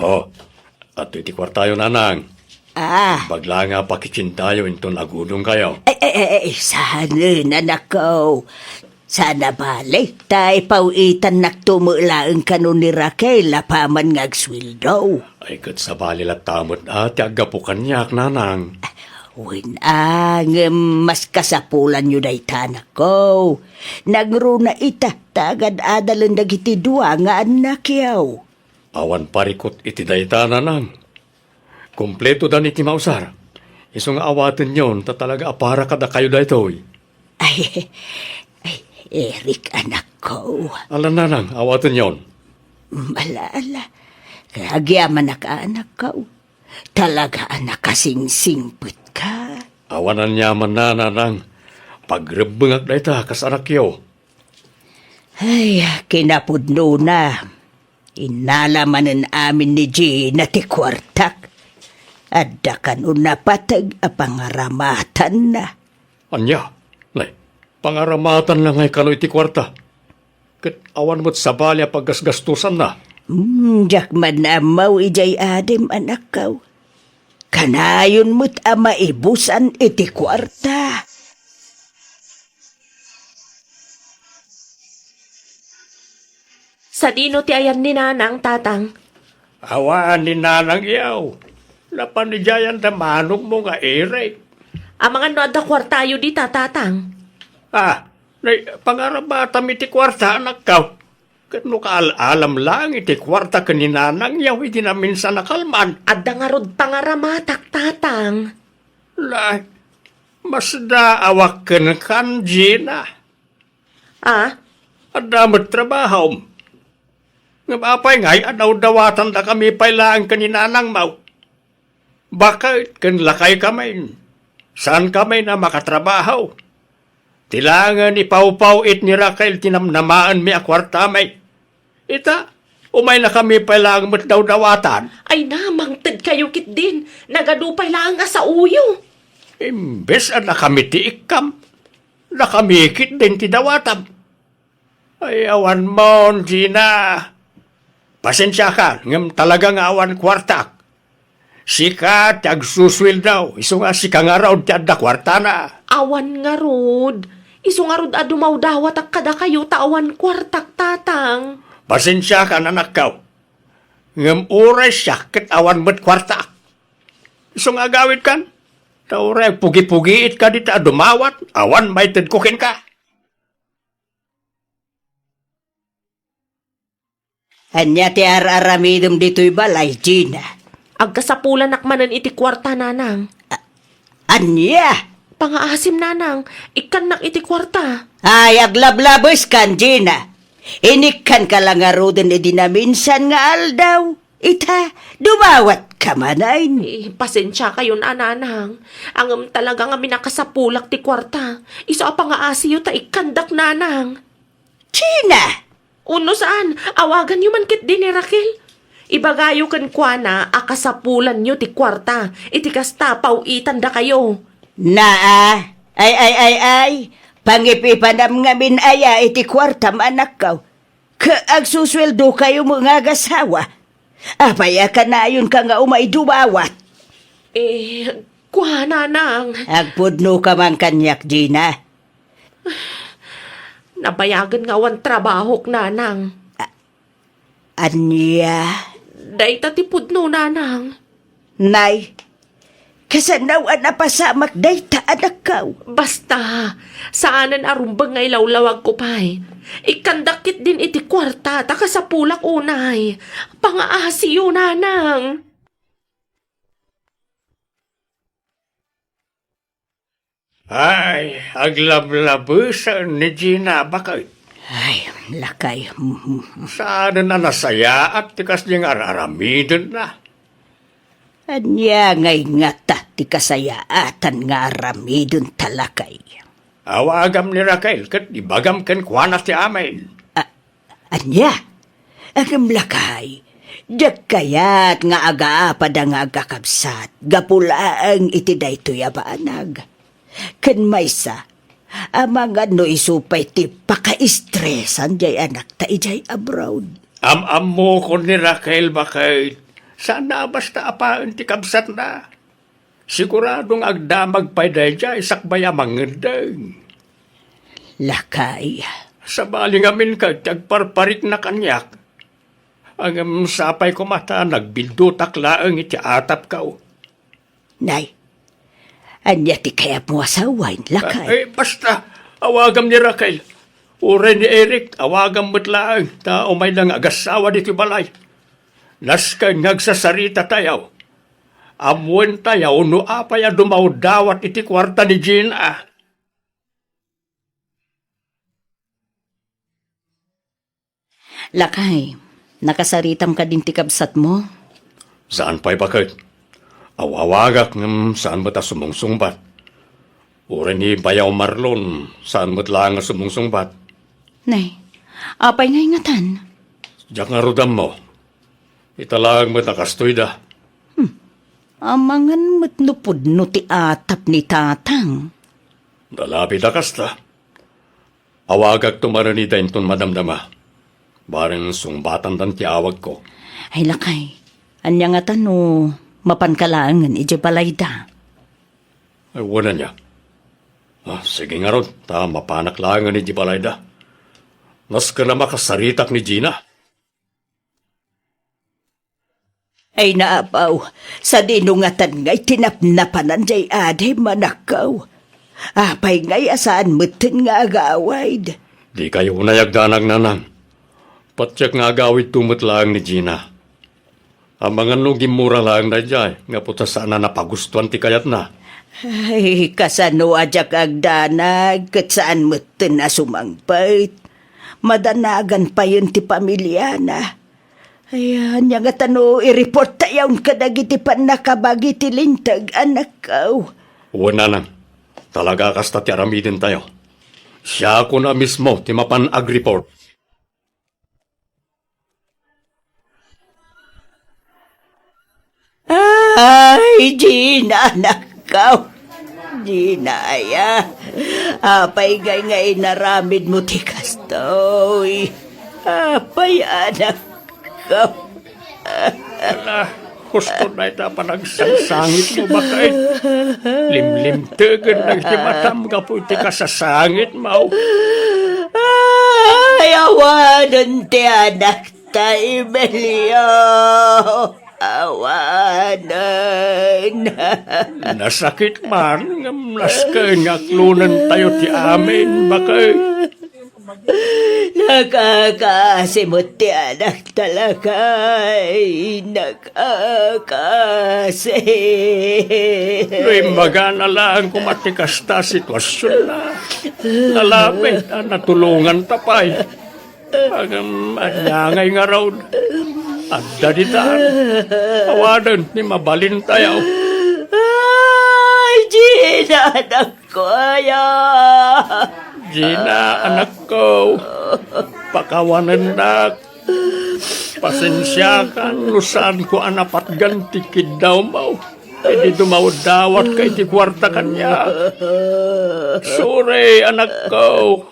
Oh, adtoy ti kuartayo, Nanang. Ah. Bagla nga pakitsindayo inton agudongkayo. Ay, ay, ay, ay, saan, anakko? Saan a bale, ta ipaw-itannakto met laeng kano ni Raquel apaman nga agsueldo. Ay, ket sabali latta met a ti aggapu kaniak, Nanang. Wen a, ngem mas kasapulanyo dayta, anakko. Nangruna ita, ta agad-adalen dagiti dua nga annakyo. Awan parikut iti dayta, Nanang. Kumpletodan iti mausar. Isu nga awatenyon ta talaga a para kadakayo daytoy. Ay, ay, Eric, anakko. Ala, Nanang, awatenyon. Ala, ala. Agyamanak, anakko. Talaga a nakasingsingpetka. Awan aniamanna, Nanang. Pagrebbengak dayta kas anakyo. Ay, kinapudnona. Innala manen amin ni Gina ti kuartak. Adda kano napateg a pangaramatanna. Ania? Nay, pangaramatanna ngay kano iti kuarta? Ket awan met sabali a paggasgastosanna. Hmm, diak man ammo idiay adim, anakko. Kanayon met a maibusan iti kuarta. Sadino ti ayan ni Nanang, Tatang? Awan ni Nanang iyaw. Napan idiay da manokmo nga Eric. Amangan no adda kuartayo dita, Tatang? Ah, nay, pangaramatam iti kuarta, anakko. Ket no kaal-alam laeng iti kuarta ken ni Nanang iyaw idi naminsan a kalman. Adda ngarud pangaramatak, Tatang. Nay, masdaawak kenkan, Gina. Ah? Adda met trabahom. Ngem apay ngay a dawdawatandakami pay laeng ken ni Nanangmo? Baket ken lakaykami, saankami a makatrabaho. Ti laengen ipawpaw-it ni Raquel ti namnamaenmi a kuartami. Ita, umaynakami pay laeng met dawdawatan. Ay na, mangtedkayo ketdin. Nagadu pay laeng a saoyo. Imbes a dakami ti ikkam, dakami ketdin ti dawatam. Ay, awan mon, Gina. Pasensiakan, ngem talaga nga awan kuartak. Sika ti agsusueldo, isu nga sika ngarud ti adda kuartana. Awan ngarud. Isu ngarud a dumawdawatak kadakayo ta awan kuartak, Tatang. Pasensiakan, anakko. Ngem uray siak ket awan met kuartak. Isu nga agawidkan, ta uray agpugipugiit kadi ta dumawat, awan maitedko kenka. Ania ti ar-aramidem ditoy balay, Gina? Agkasapulanak manen iti kuarta, Nanang. A-, ania? Pangaasim, Nanang. Ikkannak iti kuarta. Ay, aglablabeskan, Gina. Inikkanka la ngaruden idi naminsan nga aldaw. Ita, dumawatka manen. Eh, pasensiakayon a, Nanang. Ngem talaga nga minakasapulak ti kuarta. Isu a pangaasiyo ta ikkandak, Nanang. Gina! Uno saan, awaganyo man ketdi ni Raquel. Ibagayo kenkuana a kasapulanyo ti kuarta, iti kasta, paw-itandakayo. Naa, ay, ay, ay, ay, pangip-ipanam ngamin aya iti kuartam, anakko. Ka-, agsusueldokayo met nga agasawa. Apay a kanayonka nga umay dumawat? Eh, kua, Nanang. Agpudnoka man kaniak, Gina. Nabayagen nga awan trabahok, Nanang. A-, ania? Dayta ti pudno, nanang. Nay, kasano a napasamak dayta, anakko? Basta, saanen a rumbeng nga ilawlawagko pay. Ikkandak ketdin iti kuarta, ta kasapulak unay. Pangaasiyo, nanang. Ay, aglablabesen ni Gina, baket. Ay, lakay. Saanen a nasayaat ti kasdi nga ar-aramidenna. Ania ngay ngata ti kasayaatan nga aramidenta, lakay? Awagam ni Raquel ket ibagam kenkuana ti amin. A-, ania? Ngem lakay, diak kayat nga agaapada nga agkakabsat gapu laeng iti daytoy a banag. Ken maysa, amangan no isu pay ti pakaistresan diay anakta idiay abroad. Am-ammokon ni Raquel, baket. Saan a basta apaen ti kabsatna. Sigurado nga agdamag pay daydiay sakbay a mangeddeng. Lakay. Sabali ngamin ket ti agparparikna kaniak. Ngem sapay koma ta nagbiddutak laeng iti atapko. Nay, ania ti kayatmo a sawen, lakay? Eh, basta, awagam ni Raquel. Uray ni Eric, awagam met laeng, ta umayda nga agassawa ditoy balay. Nasken nga agsasaritatayo. Ammoentayo no apay a dumawdawat iti kuarta ni Gina. Lakay, nakasaritam kadin ti kabsatmo? Saan pay, baket. Awawagak ngem saan met a sumungsungbat. Uray ni Bayaw Marlon, saan met laeng a sumungsungbat. Nay, apay ngay ngatan? Diak ngarud ammo. Ita laeng met a kastoyda. Hmm. Amangan met no pudno ti atap ni Tatang. Nalabit a kasta. Awagak tumarani da inton madamdama. Bareng sungbatandan ti awagko. Ay, lakay. Ania ngata no mapanka laengen idiay balayda? Ay, wen ania. Ah, sige ngarud, ta mapanak laengen idiay balayda. Nasken a makasaritak ni Gina. Ay, naapaw, sadino ngatan ngay ti napnapanan diay adim, anakko? Apay ngay a saan metten nga agawid? Dikayo unay agdanag, nanang. Patiek nga agawidto met laeng ni Gina. Amangan no gimmura laeng daydiay, gapu ta saan a napagustuan ti kayatna. Ay, kasano a diak agdanag, ket saan metten a sumangpet. Madanagan payen ti pamiliana. Ay, ania ngata no i-report tayon kadagiti pannakabagi ti linteg, anakko? Wen, nanang. Talaga kasta ti aramidentayo. Siakon a mismo ti mapan ag-report. Ay, Gina, anakko. Gina, aya. Apay ngay nga inaramidmo ti kastoy? Apay, anakko. Ala, husto dayta panagsangsangitmo, baket. Limlimtegen dagiti matam gapu iti kasasangitmo. Ay, awanen ti anakta, Emilio. Awanen. Nasakit man, ngem nasken nga aklonentayo ti amin, baket. Nakakaasi met ti anakta, lakay. Nakakaasi. No imbagana laeng koma ti kasta a situasionna, nalabit a natulonganta pay. Ngem ania ngay ngarud? Adda ditan. Awanen ti mabalintayo. Ay, Gina, anak ko, aya. Gina, anakko, pakawanennak. Pasensiakan no saanko a napatgan ti kiddawmo idi dumawdawatka iti kuarta kaniak. Sorry, anakko.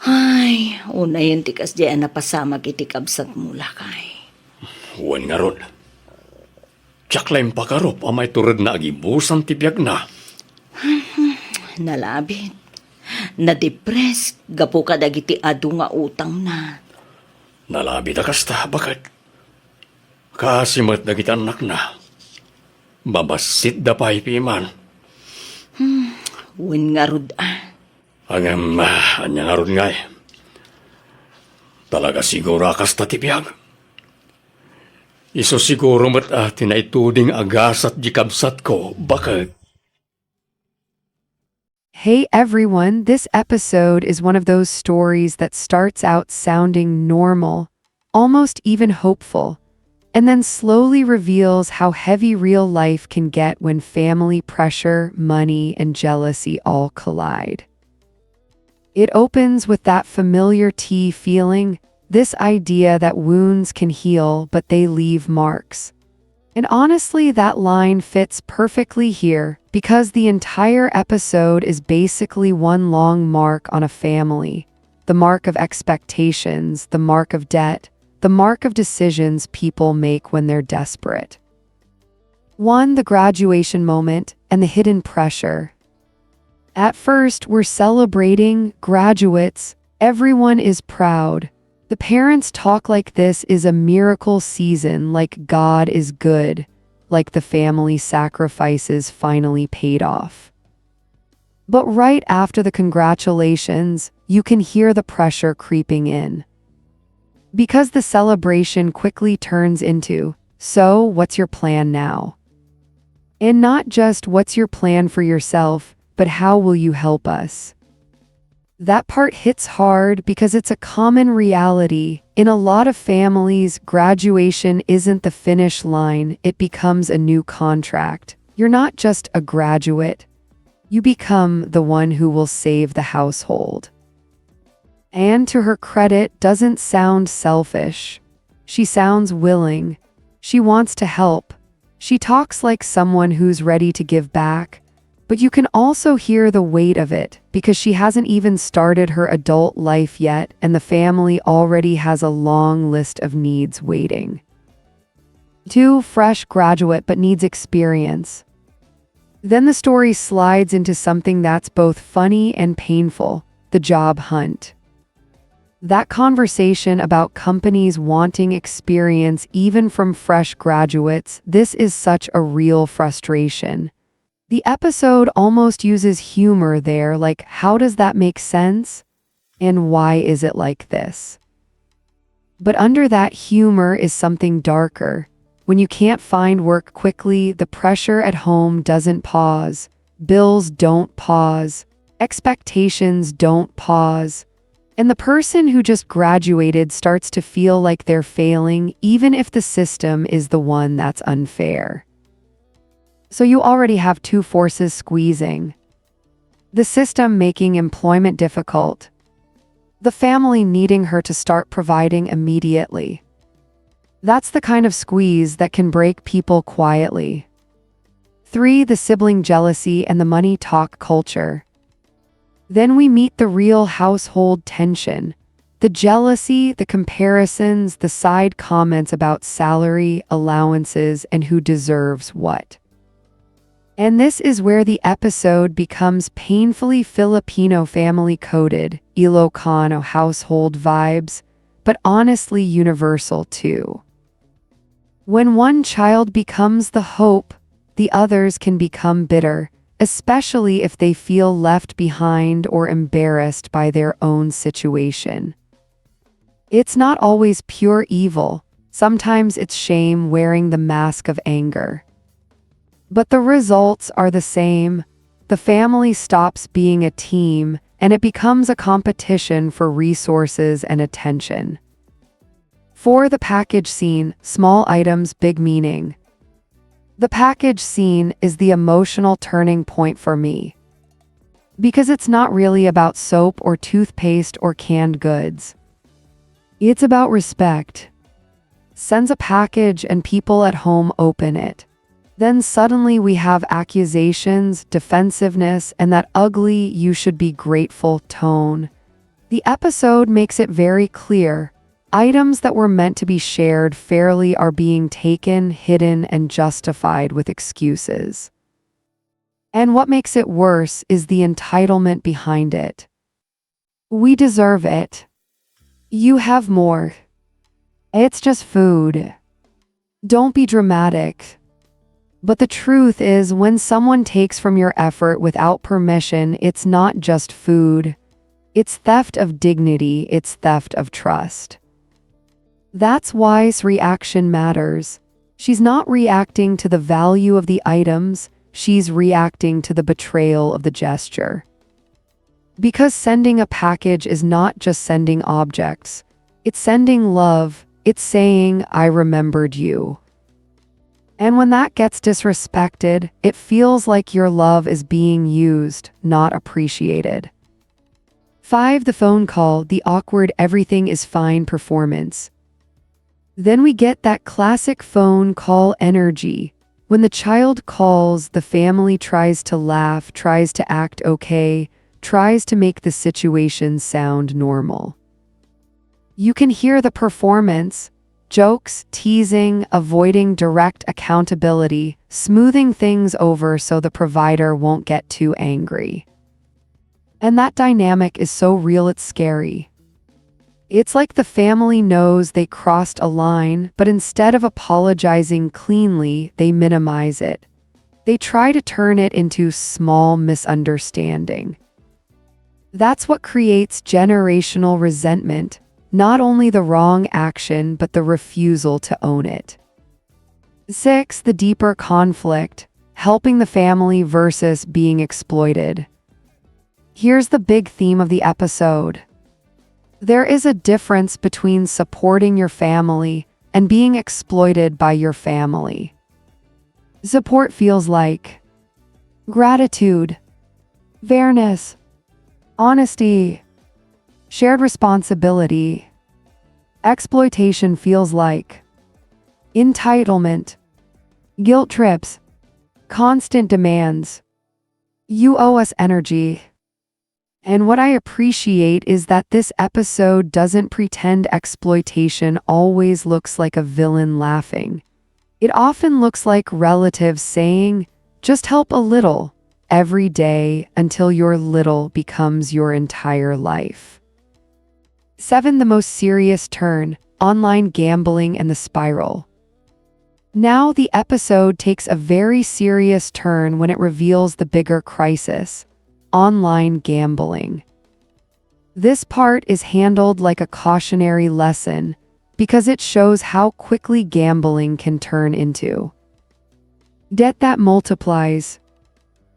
Ay, unayen ti kasdiay a napasamak iti kabsatmo, lakay. Wen ngarud. Diak la impakarup a maituredna a gibusan ti biagna. Nalabit. Nadepres gapu kadagiti adu nga utangna. Nalabida kasta, baket. Kaasi met dagiti annakna. Mamassitda pay piman. Hmm, wen ngarud a. Ngem, ah, ania ngarud ngay? Talaga siguro a kasta ti biag. Isu siguro met a ti naituding a gasat di kabsatko, baket. Hey everyone, this episode is one of those stories that starts out sounding normal, almost even hopeful, and then slowly reveals how heavy real life can get when family pressure, money, and jealousy all collide. It opens with that familiar T feeling, this idea that wounds can heal, but they leave marks. And honestly, that line fits perfectly here because the entire episode is basically one long mark on a family. The mark of expectations, the mark of debt, the mark of decisions people make when they're desperate. One, the graduation moment and the hidden pressure. At first, we're celebrating graduates. Everyone is proud. The parents talk like this is a miracle season, like God is good, like the family sacrifices finally paid off. But right after the congratulations, you can hear the pressure creeping in. Because the celebration quickly turns into, "So, what's your plan now?" And not just, "What's your plan for yourself?" but, "How will you help us?" That part hits hard because it's a common reality. In a lot of families, graduation isn't the finish line, it becomes a new contract. You're not just a graduate, you become the one who will save the household. Anne, to her credit, doesn't sound selfish. She sounds willing. She wants to help. She talks like someone who's ready to give back. But you can also hear the weight of it, because she hasn't even started her adult life yet, and the family already has a long list of needs waiting. Two, fresh graduate but needs experience. Then the story slides into something that's both funny and painful: the job hunt. That conversation about companies wanting experience even from fresh graduates, this is such a real frustration. The episode almost uses humor there, like, "How does that make sense? And why is it like this?" But under that humor is something darker. When you can't find work quickly, the pressure at home doesn't pause. Bills don't pause. Expectations don't pause. And the person who just graduated starts to feel like they're failing, even if the system is the one that's unfair. So you already have two forces squeezing. The system making employment difficult. The family needing her to start providing immediately. That's the kind of squeeze that can break people quietly. Three, the sibling jealousy and the money talk culture. Then we meet the real household tension. The jealousy, the comparisons, the side comments about salary, allowances, and who deserves what. And this is where the episode becomes painfully Filipino family coded, Ilocano household vibes, but honestly universal too. When one child becomes the hope, the others can become bitter, especially if they feel left behind or embarrassed by their own situation. It's not always pure evil. Sometimes it's shame wearing the mask of anger. But the results are the same. The family stops being a team, and it becomes a competition for resources and attention. Four, the package scene, small items, big meaning. The package scene is the emotional turning point for me. Because it's not really about soap or toothpaste or canned goods. It's about respect. Sends a package and people at home open it. Then suddenly we have accusations, defensiveness, and that ugly "you should be grateful" tone. The episode makes it very clear. Items that were meant to be shared fairly are being taken, hidden, and justified with excuses. And what makes it worse is the entitlement behind it. We deserve it. You have more. It's just food. Don't be dramatic. But the truth is, when someone takes from your effort without permission, it's not just food. It's theft of dignity, it's theft of trust. That's why his reaction matters. She's not reacting to the value of the items, she's reacting to the betrayal of the gesture. Because sending a package is not just sending objects, it's sending love, it's saying, "I remembered you." And when that gets disrespected, it feels like your love is being used, not appreciated. Five, the phone call, the awkward "everything is fine" performance. Then we get that classic phone call energy. When the child calls, the family tries to laugh, tries to act okay, tries to make the situation sound normal. You can hear the performance, jokes, teasing, avoiding direct accountability, smoothing things over so the provider won't get too angry. And that dynamic is so real, it's scary. It's like the family knows they crossed a line, but instead of apologizing cleanly, they minimize it. They try to turn it into small misunderstanding. That's what creates generational resentment, not only the wrong action, but the refusal to own it. Six, the deeper conflict, helping the family versus being exploited. Here's the big theme of the episode. There is a difference between supporting your family and being exploited by your family. Support feels like gratitude, fairness, honesty, shared responsibility. Exploitation feels like entitlement, guilt trips, constant demands. "You owe us energy." And what I appreciate is that this episode doesn't pretend exploitation always looks like a villain laughing. It often looks like relatives saying, "Just help a little," every day until your little becomes your entire life. Seven, the most serious turn, online gambling and the spiral. Now the episode takes a very serious turn when it reveals the bigger crisis, online gambling. This part is handled like a cautionary lesson because it shows how quickly gambling can turn into debt that multiplies,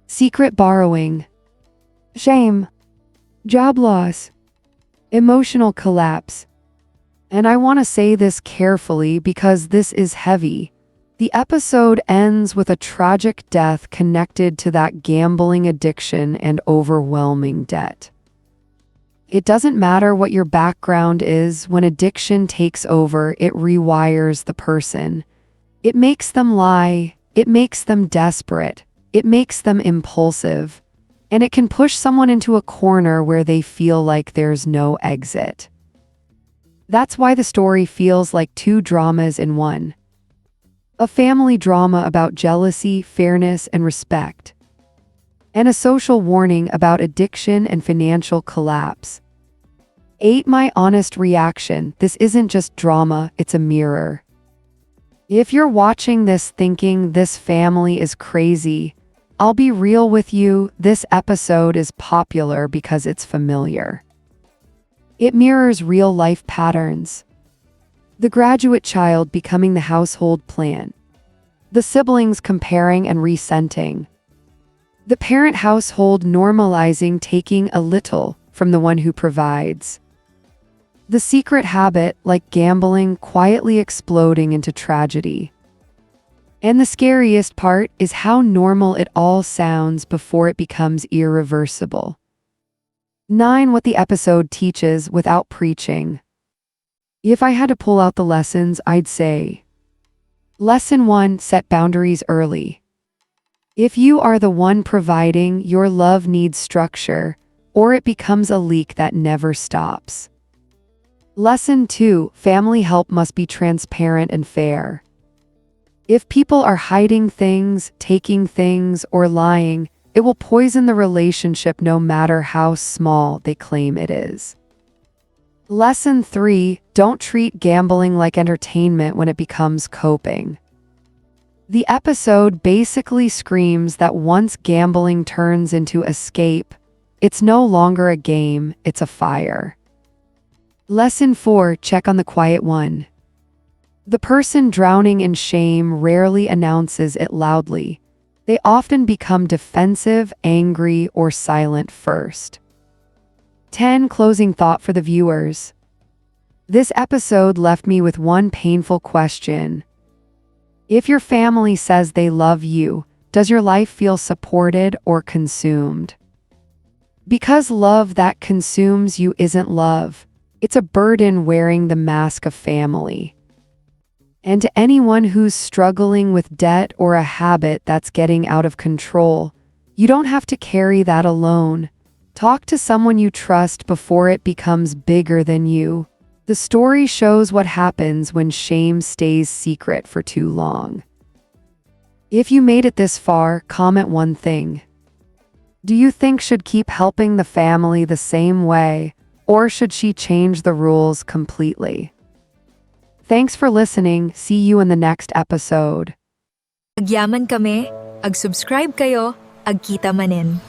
secret borrowing, shame, job loss, emotional collapse. And I want to say this carefully because this is heavy. The episode ends with a tragic death connected to that gambling addiction and overwhelming debt. It doesn't matter what your background is, when addiction takes over, it rewires the person. It makes them lie, it makes them desperate, it makes them impulsive, and it can push someone into a corner where they feel like there's no exit. That's why the story feels like two dramas in one. A family drama about jealousy, fairness, and respect, and a social warning about addiction and financial collapse. Eight, my honest reaction: this isn't just drama, it's a mirror. If you're watching this thinking, "This family is crazy," I'll be real with you, this episode is popular because it's familiar. It mirrors real-life patterns. The graduate child becoming the household plant. The siblings comparing and resenting. The parent household normalizing taking a little from the one who provides. The secret habit, like gambling, quietly exploding into tragedy. And the scariest part is how normal it all sounds before it becomes irreversible. Nine, what the episode teaches without preaching. If I had to pull out the lessons, I'd say: Lesson one, set boundaries early. If you are the one providing, your love needs structure, or it becomes a leak that never stops. Lesson two, family help must be transparent and fair. If people are hiding things, taking things, or lying, It will poison the relationship no matter how small they claim it is. Lesson three: don't treat gambling like entertainment when it becomes coping. The episode basically screams that once gambling turns into escape, it's no longer a game, it's a fire. Lesson four: check on the quiet one. The person drowning in shame rarely announces it loudly. They often become defensive, angry, or silent first. Ten: closing thought for the viewers. This episode left me with one painful question. If your family says they love you, does your life feel supported or consumed? Because love that consumes you isn't love, it's a burden wearing the mask of family. And to anyone who's struggling with debt or a habit that's getting out of control, you don't have to carry that alone. Talk to someone you trust before it becomes bigger than you. The story shows what happens when shame stays secret for too long. If you made it this far, comment one thing. Do you think should keep helping the family the same way, or should she change the rules completely? Thanks for listening. See you in the next episode. Agyaman kami, ag-subscribe kayo, agkita manen.